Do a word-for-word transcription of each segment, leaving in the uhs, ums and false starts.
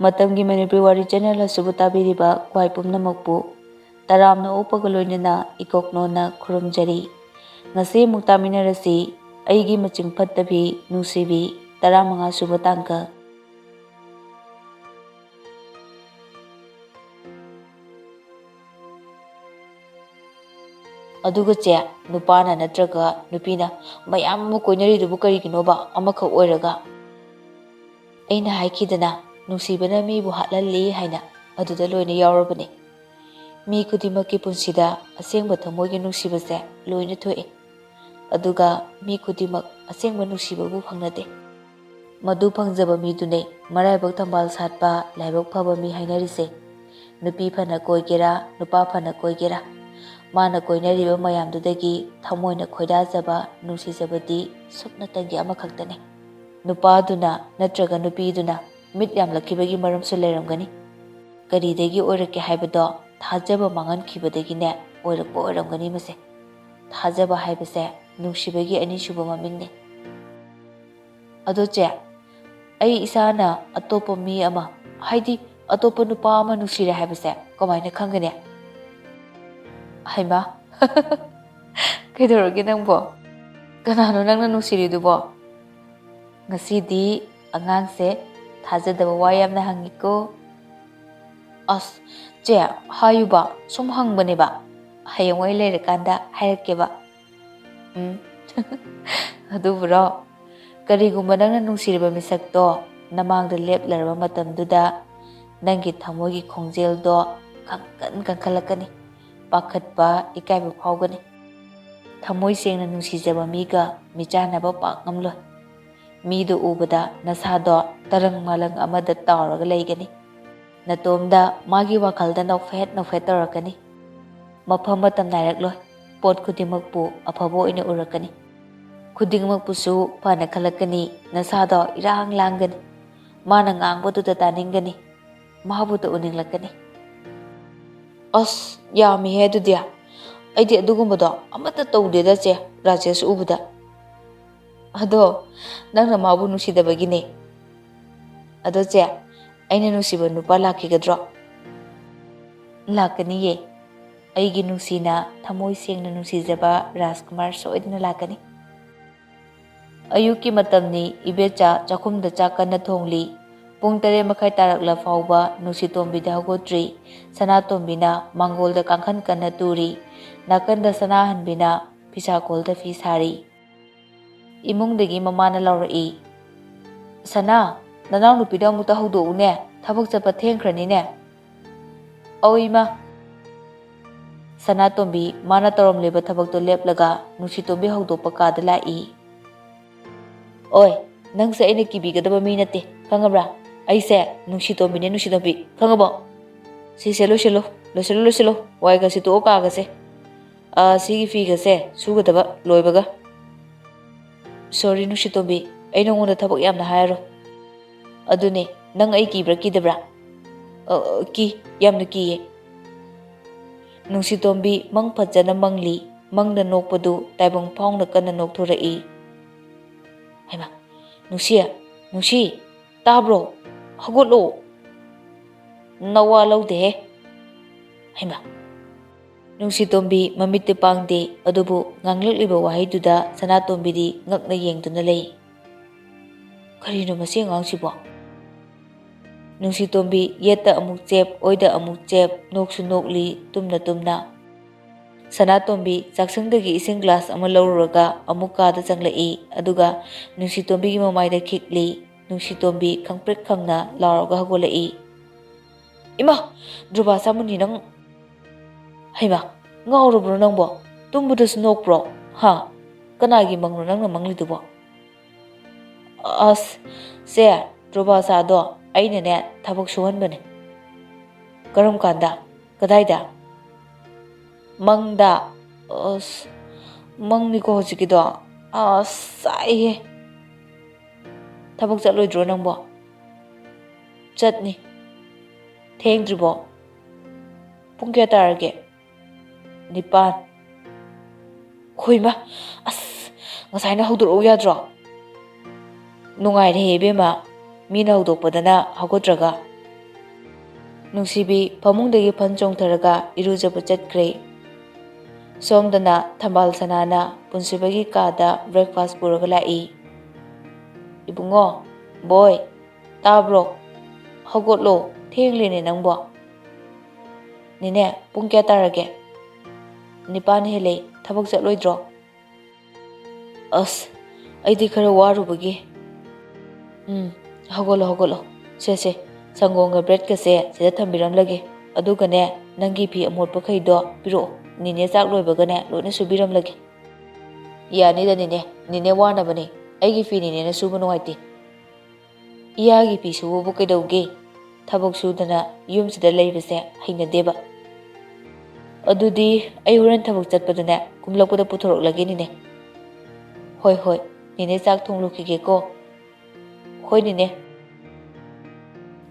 ꯃꯇꯝꯒꯤ ꯃꯅꯤꯄꯨꯔꯤ ꯋꯥꯔꯤ ꯆꯦꯅꯦꯜ ꯑꯁꯤꯕꯨ ꯇꯥꯕꯤꯔꯤꯕ ꯈ꯭ꯋꯥꯏ ꯄꯨꯝꯅꯃꯛꯄꯨ ꯇꯔꯥꯝꯅ ꯑꯣꯛꯄꯒ ꯂꯣꯏꯅꯅ ꯏꯀꯣꯛꯅꯣꯅ ꯈꯨꯔꯨꯝꯖꯔꯤ꯫ ꯉꯁꯤ ꯑꯃꯨꯛ ꯇꯥꯃꯤꯟꯅꯔꯁꯤ꯫ ꯑꯩꯒꯤ ꯃꯆꯤꯡ ꯐꯠꯇꯕꯤ ꯅꯨꯡꯁꯤꯕꯤ, ꯇꯔꯥꯃꯉꯥ ꯁꯨꯕ ꯇꯥꯡꯀꯛ꯫ ꯑꯗꯨꯒ ꯆꯦ, ꯅꯨꯄꯥꯅ ꯅꯠꯇ꯭ꯔꯒ ꯅꯨꯄꯤꯅ ꯃꯌꯥꯝ ꯑꯃ ꯀꯣꯏꯅꯔꯤꯗꯨꯕꯨ ꯀꯔꯤꯒꯤꯅꯣꯕ, ꯑꯃꯈꯛ ꯑꯣꯏꯔꯒ? ꯑꯩꯅ ꯍꯥꯏꯈꯤꯗꯅ, ꯅꯨꯡꯁꯤꯕꯅ ꯃꯤꯕꯨ ꯍꯥꯠꯍꯜꯂꯤ ꯍꯥꯏꯅ, ꯑꯗꯨꯗ ꯂꯣꯏꯅ ꯌꯥꯎꯔꯕꯅꯤ꯫ ꯃꯤ ꯈꯨꯗꯤꯡꯃꯛꯀꯤ ꯄꯨꯟꯁꯤꯗ ꯑꯁꯦꯡꯕ ꯊꯃꯣꯏꯒꯤ ꯅꯨꯡꯁꯤꯕꯁꯦ ꯂꯣꯏꯅ ꯊꯣꯛꯏ꯫ ꯑꯗꯨꯒ ꯃꯤ ꯈꯨꯗꯤꯡꯃꯛ ꯑꯁꯦꯡꯕ ꯅꯨꯡꯁꯤꯕꯕꯨ ꯐꯪꯅꯗꯦ꯫ ꯃꯗꯨ ꯐꯪꯖꯕ ꯃꯤꯗꯨꯅꯦ ꯃꯔꯥꯏꯕꯛ ꯊꯝꯕꯥꯜ ꯁꯥꯠꯄ, ꯂꯥꯏꯕꯛ ꯐꯕ ꯃꯤ ꯍꯥꯏꯅꯔꯤꯁꯦ꯫ ꯅꯨꯄꯤ ꯐꯅ ꯀꯣꯏꯒꯦꯔꯥ, ꯅꯨꯄꯥ ꯐꯅ ꯀꯣꯏꯒꯦꯔꯥ, ꯃꯥꯅ ꯀꯣꯏꯅꯔꯤꯕ ꯃꯌꯥꯝꯗꯨꯗꯒꯤ ꯊꯃꯣꯏꯅ ꯈꯣꯏꯗꯥꯖꯕ, ꯅꯨꯡꯁꯤꯖꯕꯗꯤ ꯁꯨꯞꯅꯇꯒꯤ ꯑꯃꯈꯛꯇꯅꯤ꯫ ꯅꯨꯄꯥꯗꯨꯅ ꯅꯠꯇ꯭ꯔꯒ ꯅꯨꯄꯤꯗꯨꯅ ꯃꯤꯠ ꯌꯥꯝꯂꯛꯈꯤꯕꯒꯤ ꯃꯔꯝꯁꯨ ꯂꯩꯔꯝꯒꯅꯤ꯫ ꯀꯔꯤꯗꯒꯤ ꯑꯣꯏꯔꯛꯀꯦ ꯍꯥꯏꯕꯗꯣ ꯊꯥꯖꯕ ꯃꯥꯡꯍꯟꯈꯤꯕꯗꯒꯤꯅꯦ ꯑꯣꯏꯔꯛꯄ ꯑꯣꯏꯔꯝꯒꯅꯤ ꯃꯁꯦ꯫ ꯊꯥꯖꯕ ꯍꯥꯏꯕꯁꯦ ꯅꯨꯡꯁꯤꯕꯒꯤ ꯑꯅꯤꯁꯨꯕ ꯃꯃꯤꯡꯅꯤ꯫ ꯑꯗꯣ ꯆꯦ, ꯑꯩ ꯏꯁꯥꯅ ꯑꯇꯣꯞꯄ ꯃꯤ ꯑꯃ, ꯍꯥꯏꯗꯤ ꯑꯇꯣꯞꯄ ꯅꯨꯄꯥ ꯑꯃ ꯅꯨꯡꯁꯤꯔꯦ ꯍꯥꯏꯕꯁꯦ ꯀꯃꯥꯏꯅ ꯈꯪꯒꯅꯤ? ꯍꯩꯃꯥ, ꯀꯩꯗꯧꯔꯒꯦ ꯅꯪꯕꯣ? ꯀꯅꯥꯅꯣ ꯅꯪꯅ ꯅꯨꯡꯁꯤꯔꯤꯗꯨꯕꯣ? ꯉꯁꯤꯗꯤ ꯑꯉꯥꯡꯁꯦ ꯊꯥꯖꯗꯕ ꯋꯥ ꯌꯥꯝꯅ ꯍꯪꯉꯤꯀꯣ꯫ ꯑꯁ, ꯆꯦ, ꯍꯥꯏꯌꯨꯕ, ꯁꯨꯝ ꯍꯪꯕꯅꯦꯕ, ꯍꯌꯦꯡꯋꯥꯏ ꯂꯩꯔꯀꯥꯟꯗ ꯍꯥꯏꯔꯛꯀꯦꯕ꯫ ꯎꯝ꯫ ꯑꯗꯨꯕꯨꯔꯣ, ꯀꯔꯤꯒꯨꯝꯕ ꯅꯪꯅ ꯅꯨꯡꯁꯤꯔꯤꯕ ꯃꯤꯁꯛꯇꯣ ꯅꯃꯥꯡꯗ ꯂꯦꯞꯂꯔꯕ ꯃꯇꯝꯗꯨꯗ, ꯅꯪꯒꯤ ꯊꯃꯣꯏꯒꯤ ꯈꯣꯡꯖꯦꯜꯗꯣ ꯈꯪꯀꯟ ꯀꯟꯈꯠꯂꯛꯀꯅꯤ, ꯄꯥꯈꯠꯄ, ꯏꯀꯥꯏꯕ ꯐꯥꯎꯒꯅꯤ꯫ ꯊꯃꯣꯏ ꯁꯦꯡꯅ ꯅꯨꯡꯁꯤꯖꯕ ꯃꯤꯒ ꯃꯤꯆꯥꯟꯅꯕ ꯄꯥꯛ ꯉꯝꯂꯣꯏ꯫ ꯃꯤꯗꯨ ꯎꯕꯗ ꯅꯁꯥꯗꯣ ꯇꯔꯪ ꯃꯥꯂꯪ ꯑꯃꯗ ꯇꯥꯎꯔꯒ ꯂꯩꯒꯅꯤ꯫ ꯅꯇꯣꯝꯗ ꯃꯥꯒꯤ ꯋꯥꯈꯜꯗ ꯅꯣꯛꯐꯦꯠ ꯅꯣꯛꯐꯦꯠ ꯇꯧꯔꯛꯀꯅꯤ꯫ ꯃꯐꯝ ꯃꯇꯝ ꯅꯥꯏꯔꯛꯂꯣꯏ꯫ ꯄꯣꯠ ꯈꯨꯗꯤꯡꯃꯛꯄꯨ ꯑꯐꯕ ꯑꯣꯏꯅ ꯎꯔꯛꯀꯅꯤ꯫ ꯈꯨꯗꯤꯡꯃꯛꯄꯨꯁꯨ ꯐꯅ ꯈꯜꯂꯛꯀꯅꯤ꯫ ꯅꯁꯥꯗꯣ ꯏꯔꯥꯡ ꯂꯥꯡꯒꯅꯤ꯫ ꯃꯥꯅ ꯉꯥꯡꯕꯗꯨꯗ ꯇꯥꯅꯤꯡꯒꯅꯤ꯫ ꯃꯥꯕꯨꯗ ꯎꯅꯤꯡꯂꯛꯀꯅꯤ꯫ ꯑꯁ, ꯌꯥꯝꯃꯤꯍꯦ ꯑꯗꯨꯗꯤ꯫ ꯑꯩꯗꯤ ꯑꯗꯨꯒꯨꯝꯕꯗꯣ ꯑꯃꯠꯇ ꯇꯧꯗꯦꯗ ꯆꯦ, ꯔꯥꯖꯦꯁ ꯎꯕꯗ꯫ ꯑꯗꯣ ꯅꯪꯅ ꯃꯥꯕꯨ ꯅꯨꯡꯁꯤꯗꯕꯒꯤꯅꯦ꯫ ꯑꯗꯣ ꯆꯦ, ꯑꯩꯅ ꯅꯨꯡꯁꯤꯕ ꯅꯨꯄꯥ ꯂꯥꯛꯈꯤꯒꯗ꯭ꯔꯣ? ꯂꯥꯛꯀꯅꯤꯌꯦ꯫ ꯑꯩꯒꯤ ꯅꯨꯡꯁꯤꯅ, ꯊꯃꯣꯏ ꯁꯦꯡꯅ ꯅꯨꯡꯁꯤꯖꯕ ꯔꯥꯖꯀꯨꯃꯥꯔ ꯁꯣꯏꯗꯅ ꯂꯥꯛꯀꯅꯤ꯫ ꯑꯌꯨꯛꯀꯤ ꯃꯇꯝꯅꯤ, ꯏꯕꯦꯆꯥ ꯆꯥꯛꯈꯨꯝꯗ ꯆꯥꯛ ꯀꯟꯅ ꯊꯣꯡꯂꯤ꯫ ꯄꯨꯡ ꯇꯔꯦꯠ ꯃꯈꯥꯏ ꯇꯥꯔꯛꯂ ꯐꯥꯎꯕ ꯅꯨꯡꯁꯤꯇꯣꯝꯕꯤꯗꯤ ꯍꯧꯒꯠꯇ꯭ꯔꯤ꯫ ꯁꯅꯥꯇꯣꯝꯕꯤꯅ ꯃꯥꯡꯒꯣꯜꯗ ꯀꯥꯡꯈꯟ ꯀꯟꯅ ꯇꯨꯔꯤ꯫ ꯅꯥꯀꯟꯗ ꯁꯅꯥꯍꯟꯕꯤꯅ ꯐꯤꯁꯥꯀꯣꯜꯗ ꯐꯤ ꯁꯥꯔꯤ꯫ ꯏꯃꯨꯡꯗꯒꯤ ꯃꯃꯥꯅ ꯂꯥꯎꯔꯛꯏ, "ꯁꯅꯥ, ꯅꯅꯥꯎꯅꯨꯄꯤꯗ ꯑꯃꯨꯛꯇ ꯍꯧꯗꯣꯛꯎꯅꯦ, ꯊꯕꯛ ꯆꯠꯄ ꯊꯦꯡꯈ꯭ꯔꯅꯤꯅꯦ꯫" "ꯑꯧ ꯏꯃꯥ꯫" ꯁꯅꯥꯇꯣꯝꯕꯤ ꯃꯥꯅ ꯇꯧꯔꯝꯂꯤꯕ ꯊꯕꯛꯇꯣ ꯂꯦꯞꯂꯒ ꯅꯨꯡꯁꯤꯇꯣꯝꯕꯤ ꯍꯧꯗꯣꯛꯄ ꯀꯥꯗ ꯂꯥꯛꯏ꯫ "ꯑꯣꯏ, ꯅꯪꯁꯦ ꯑꯩꯅ ꯀꯤꯕꯤꯒꯗꯕ ꯃꯤ ꯅꯠꯇꯦ, ꯈꯪꯉꯕ꯭ꯔꯥ? ꯑꯩꯁꯦ ꯅꯨꯡꯁꯤꯇꯣꯝꯕꯤꯅꯦ, ꯅꯨꯡꯁꯤꯇꯣꯝꯕꯤ, ꯈꯪꯉꯕꯣ? ꯁꯤꯁꯦ ꯂꯣꯏꯁꯤꯜꯂꯣ, ꯂꯣꯏꯁꯤꯜꯂꯣ, ꯂꯣꯏꯁꯤꯜꯂꯣ, ꯋꯥꯏꯒ ꯁꯤꯠꯇꯣꯛꯑꯣ ꯀꯥꯒꯁꯦ꯫ ꯑꯥ, ꯁꯤꯒꯤ ꯐꯤꯒꯁꯦ ꯁꯨꯒꯗꯕ ꯂꯣꯏꯕꯒ꯫" "ꯁꯣꯔꯤ ꯅꯨꯡꯁꯤꯇꯣꯝꯕꯤ, ꯑꯩ ꯅꯉꯣꯟꯗ ꯊꯕꯛ ꯌꯥꯝꯅ ꯍꯥꯏꯔꯣ꯫" "ꯑꯗꯨꯅꯦ, ꯅꯪ ꯑꯩ ꯀꯤꯕ꯭ꯔꯥ ꯀꯤꯗꯕ꯭ꯔꯥ?" "ꯑ, ꯑ, ꯀꯤ, ꯌꯥꯝꯅ ꯀꯤꯌꯦ꯫" ꯅꯨꯡꯁꯤꯇꯣꯝꯕꯤ ꯃꯪ ꯐꯖꯅ ꯃꯪꯂꯤ꯫ ꯃꯪꯗ ꯅꯣꯛꯄꯗꯨ ꯇꯥꯏꯕꯪ ꯐꯥꯎꯅ ꯀꯟꯅ ꯅꯣꯛꯊꯣꯔꯛꯏ꯫ "ꯍꯩꯃꯥ, ꯅꯨꯡꯁꯤ, ꯅꯨꯡꯁꯤ, ꯇꯥꯕ꯭ꯔꯣ? ꯍꯧꯒꯠꯂꯣ꯫ ꯅꯋꯥ ꯂꯧꯗꯦꯍꯦ꯫ ꯍꯩꯃꯥ꯫" ꯅꯨꯡꯁꯤꯇꯣꯝꯕꯤ ꯃꯃꯤꯠꯇꯤ ꯄꯥꯡꯗꯦ, ꯑꯗꯨꯕꯨ ꯉꯥꯡꯂꯛꯂꯤꯕ ꯋꯥꯍꯩꯗꯨꯗ ꯁꯅꯥꯇꯣꯝꯕꯤꯗꯤ ꯉꯛꯅ ꯌꯦꯡꯗꯨꯅ ꯂꯩ꯫ "ꯀꯔꯤꯅꯣ ꯃꯁꯤ ꯑꯉꯥꯡꯁꯤꯕꯣ?" ꯅꯨꯡꯁꯤꯇꯣꯝꯕꯤ ꯌꯦꯠꯇ ꯑꯃꯨꯛ ꯆꯦꯞ, ꯑꯣꯏꯗ ꯑꯃꯨꯛ ꯆꯦꯞ, ꯅꯣꯛꯁꯨ ꯅꯣꯛꯂꯤ, ꯇꯨꯝꯅ ꯇꯨꯝꯅ꯫ ꯁꯅꯥꯇꯣꯝꯕꯤ ꯆꯥꯛꯁꯪꯗꯒꯤ ꯏꯁꯤꯡ ꯒ꯭ꯂꯥꯁ ꯑꯃ ꯂꯧꯔꯨꯔꯒ ꯑꯃꯨꯛ ꯀꯥꯗ ꯆꯪꯂꯛꯏ, ꯑꯗꯨꯒ ꯅꯨꯡꯁꯤꯇꯣꯝꯕꯤꯒꯤ ꯃꯃꯥꯏꯗ ꯈꯤꯛꯂꯤ꯫ ꯅꯨꯡꯁꯤꯇꯣꯝꯕꯤ ꯈꯪꯄ꯭ꯔꯦꯛ ꯈꯪꯅ ꯂꯥꯎꯔꯒ ꯍꯧꯒꯠꯂꯛꯏ꯫ "ꯏꯃꯥ! ꯗ꯭ꯔꯨꯕꯥ ꯁꯥꯃꯨꯅꯤ ꯅꯪ! ꯍꯩꯃꯥ! ꯉꯥꯎꯔꯕ꯭ꯔꯣ ꯅꯪꯕꯣ? ꯇꯨꯝꯕꯗꯁꯨ ꯅꯣꯛꯄ꯭ꯔꯣ? ꯍꯥ? ꯀꯅꯥꯒꯤ ꯃꯪꯅꯣ ꯅꯪꯅ ꯃꯪꯂꯤꯗꯨꯕꯣ?" "ꯑꯁ, ꯁꯦ, ꯗ꯭ꯔꯨꯕꯥꯁꯥꯗꯣ ꯑꯩꯅꯅꯦ ꯊꯕꯛ ꯁꯨꯍꯟꯕꯅꯦ꯫" "ꯀꯔꯝ ꯀꯥꯟꯗ? ꯀꯗꯥꯏꯗ?" "ꯃꯪꯗ꯫" "ꯑꯁ, ꯃꯪꯅꯤꯀꯣ ꯍꯧꯖꯤꯛꯀꯤꯗꯣ꯫ ꯑꯁ, ꯆꯥꯛꯏꯍꯦ꯫ ꯊꯕꯛ ꯆꯠꯂꯣꯏꯗ꯭ꯔꯣ ꯅꯪꯕꯣ?" "ꯆꯠꯅꯤ꯫" "ꯊꯦꯡꯗ꯭ꯔꯤꯕꯣ? ꯄꯨꯡ ꯀꯌꯥ ꯇꯥꯔꯒꯦ?" "ꯅꯤꯄꯥꯟ꯫" "ꯈꯣꯏꯃ, ꯑꯁ, ꯉꯁꯥꯏꯅ ꯍꯧꯗꯣꯔꯛꯎ ꯌꯥꯗ꯭ꯔꯣ?" "ꯅꯨꯡꯉꯥꯏꯔꯦꯍꯦ ꯏꯕꯦꯝꯃ, ꯃꯤꯅ ꯍꯧꯗꯣꯛꯄꯗꯅ ꯍꯧꯒꯠꯇ꯭ꯔꯒ꯫ ꯅꯨꯡꯁꯤꯕꯤ ꯐꯃꯨꯡꯗꯒꯤ ꯐꯟ ꯆꯣꯡꯊꯔꯒ ꯏꯔꯨꯖꯕ ꯆꯠꯈ꯭ꯔꯦ꯫ ꯁꯣꯝꯗꯅ ꯊꯝꯕꯥꯜ ꯁꯅꯥꯅ ꯄꯨꯟꯁꯤꯕꯒꯤ ꯀꯥꯗ breakfast ꯄꯨꯔꯒ ꯂꯥꯛꯏ꯫ "ꯏꯕꯨꯡꯉꯣ, ꯕꯣꯏ, ꯇꯥꯕ꯭ꯔꯣ? ꯍꯧꯒꯠꯂꯣ, ꯊꯦꯡꯂꯦꯅꯦ ꯅꯪꯕꯣ꯫ ꯅꯦꯅꯦ, ꯄꯨꯡ ꯀꯌꯥ ꯇꯥꯔꯒꯦ?" "ꯅꯤꯄꯥꯟ ꯍꯦꯜꯂꯦ, ꯊꯕꯛ ꯆꯠꯂꯣꯏꯗ꯭ꯔꯣ?" "ꯑꯁ, ꯑꯩꯗꯤ ꯈꯔ ꯋꯥꯔꯨꯕꯒꯤ꯫" "ꯎꯝ, ꯍꯧꯒꯠꯂꯣ, ꯍꯧꯒꯠꯂꯣ꯫ ꯁꯦ, ꯁꯦ, ꯁꯪꯒꯣꯝꯒ breadꯀꯁꯦ ꯁꯤꯗ ꯊꯝꯕꯤꯔꯝꯂꯒꯦ꯫ ꯑꯗꯨꯒꯅꯦ, ꯅꯪꯒꯤ ꯐꯤ ꯑꯃꯣꯠꯄꯈꯩꯗꯣ ꯄꯤꯔꯛꯑꯣ꯫ ꯅꯦꯅꯦ ꯆꯥꯛ ꯂꯣꯏꯕꯒꯅꯦ ꯂꯣꯏꯅ ꯁꯨꯕꯤꯔꯝꯂꯒꯦ꯫" "ꯌꯥꯅꯤꯗ ꯅꯦꯅꯦ, ꯅꯦꯅꯦ ꯋꯥꯅꯕꯅꯦ꯫ ꯑꯩꯒꯤ ꯐꯤ ꯅꯦꯅꯦꯅ ꯁꯨꯕ ꯅꯨꯡꯉꯥꯏꯇꯦ꯫" "ꯏꯌꯥꯒꯤ ꯐꯤ ꯁꯨꯕꯕꯨ ꯀꯩꯗꯧꯒꯦ? ꯊꯕꯛ ꯁꯨꯗꯅ ꯌꯨꯝꯁꯤꯗ ꯂꯩꯕꯁꯦ ꯍꯩꯅꯗꯦꯕ꯫" "ꯑꯗꯨꯗꯤ ꯑꯩ ꯍꯣꯔꯦꯟ ꯊꯕꯛ ꯆꯠꯄꯗꯅꯦ, ꯀꯨꯝꯂꯛꯄꯗ ꯄꯨꯊꯣꯔꯛꯂꯒꯦ ꯅꯦꯅꯦ꯫" "ꯍꯣꯏ, ꯍꯣꯏ, ꯅꯦꯅꯦ ꯆꯥꯛ ꯊꯣꯡꯂꯨꯈꯤꯒꯦꯀꯣ꯫" "ꯍꯣꯏ ꯅꯦꯅꯦ꯫"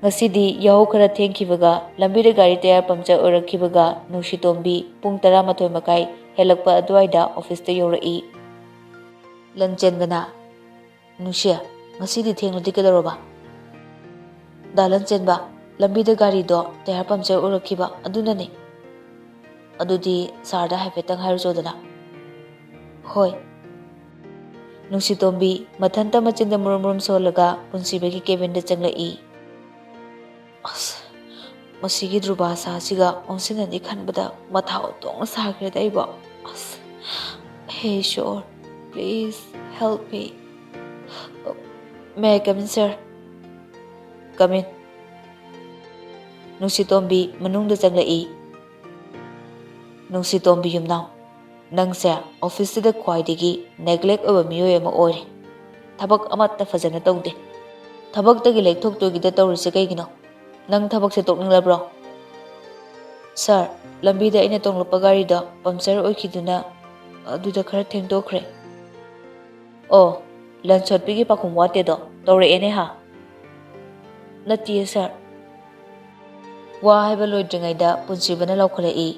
ꯉꯁꯤꯗꯤ ꯌꯥꯍꯧ ꯈꯔ ꯊꯦꯡꯈꯤꯕꯒ, ꯂꯝꯕꯤꯗ ꯒꯥꯔꯤ ꯇꯌꯥꯔ puncture ꯑꯣꯏꯔꯛꯈꯤꯕꯒ, ꯅꯨꯡꯁꯤꯇꯣꯝꯕꯤ ꯄꯨꯡ ꯇꯔꯥꯃꯥꯊꯣꯏ ꯃꯈꯥꯏ ꯍꯦꯜꯂꯛꯄ ꯑꯗꯨꯋꯥꯏꯗ officeꯇ ꯌꯧꯔꯛꯏ꯫ ꯂꯟꯆꯦꯟꯕꯅ, "ꯅꯨꯡꯁꯤ, ꯉꯁꯤꯗꯤ ꯊꯦꯡꯂꯗꯤ ꯀꯩꯗꯧꯔꯕ?" "ꯗꯥ ꯂꯟꯆꯦꯟꯕ, ꯂꯝꯕꯤꯗ ꯒꯥꯔꯤꯗꯣ ꯇꯌꯥꯔ puncture ꯑꯣꯏꯔꯛꯈꯤꯕ, ꯑꯗꯨꯅꯅꯦ꯫" "ꯑꯗꯨꯗꯤ sirꯗ ꯍꯥꯏꯐꯦꯠꯇꯪ ꯍꯥꯏꯔꯨꯆꯣꯗꯅ꯫" "ꯍꯣꯏ꯫" ꯅꯨꯡꯁꯤꯇꯣꯝꯕꯤ ꯃꯊꯟꯇ ꯃꯆꯤꯟꯗ ꯃꯨꯔꯨꯝ ꯃꯨꯔꯨꯝ ꯁꯣꯜꯂꯒ ꯄꯨꯟꯁꯤꯕꯒꯤ cabinꯗ ꯆꯪꯂꯛꯏ꯫ "ꯑꯁ, ꯃꯁꯤꯒꯤ ꯗꯨꯔꯕꯥꯁꯥꯁꯤꯒ ꯑꯣꯟꯁꯤꯟꯅꯅꯤ ꯈꯟꯕꯗ ꯃꯊꯥ ꯑꯣꯟꯊꯣꯛꯅ ꯁꯥꯈ꯭ꯔꯦꯗ ꯑꯩꯕꯣ꯫ ꯑꯁ, ꯍꯦ ꯏꯁꯣꯔ, please help me꯫ May I come in, sir?" "Come in꯫" ꯅꯨꯡꯁꯤꯇꯣꯝꯕꯤ ꯃꯅꯨꯡꯗ ꯆꯪꯂꯛꯏ꯫ "ꯅꯨꯡꯁꯤꯇꯣꯝꯕꯤ ꯌꯨꯝꯅꯥꯝ, ꯅꯪꯁꯦ officeꯁꯤꯗ ꯈ꯭ꯋꯥꯏꯗꯒꯤ neglect ꯑꯣꯏꯕ ꯃꯤꯑꯣꯏ ꯑꯃ ꯑꯣꯏꯔꯦ꯫ ꯊꯕꯛ ꯑꯃꯠꯇ ꯐꯖꯅ ꯇꯧꯗꯦ꯫ ꯊꯕꯛꯇꯒꯤ ꯂꯩꯊꯣꯛꯇꯣꯏꯒꯤꯗ ꯇꯧꯔꯤꯁꯦ ꯀꯩꯒꯤꯅꯣ? ꯅꯪ ꯊꯕꯛꯁꯦ ꯇꯣꯛꯅꯤꯡꯂꯕ꯭ꯔꯣ?" "Sir, ꯂꯝꯕꯤꯗ ꯑꯩꯅ ꯇꯣꯡꯂꯛꯄ ꯒꯥꯔꯤꯗꯣ puncture ꯑꯣꯏꯈꯤꯗꯨꯅ ꯑꯗꯨꯗ ꯈꯔ ꯊꯦꯡꯗꯣꯛꯈ꯭ꯔꯦ꯫" "ꯑꯣ, ꯂꯟꯁꯣꯠꯄꯤꯒꯤ ꯄꯥꯎꯈꯨꯝ ꯋꯥꯠꯇꯦꯗꯣ ꯇꯧꯔꯛꯑꯦꯅꯦ ꯍꯥ?" "ꯅꯠꯇꯤꯌꯦ, sir꯫" ꯋꯥ ꯍꯥꯏꯕ ꯂꯣꯏꯗ꯭ꯔꯤꯉꯩꯗ ꯄꯨꯟꯁꯤꯕꯅ ꯂꯥꯎꯈꯠꯂꯛꯏ꯫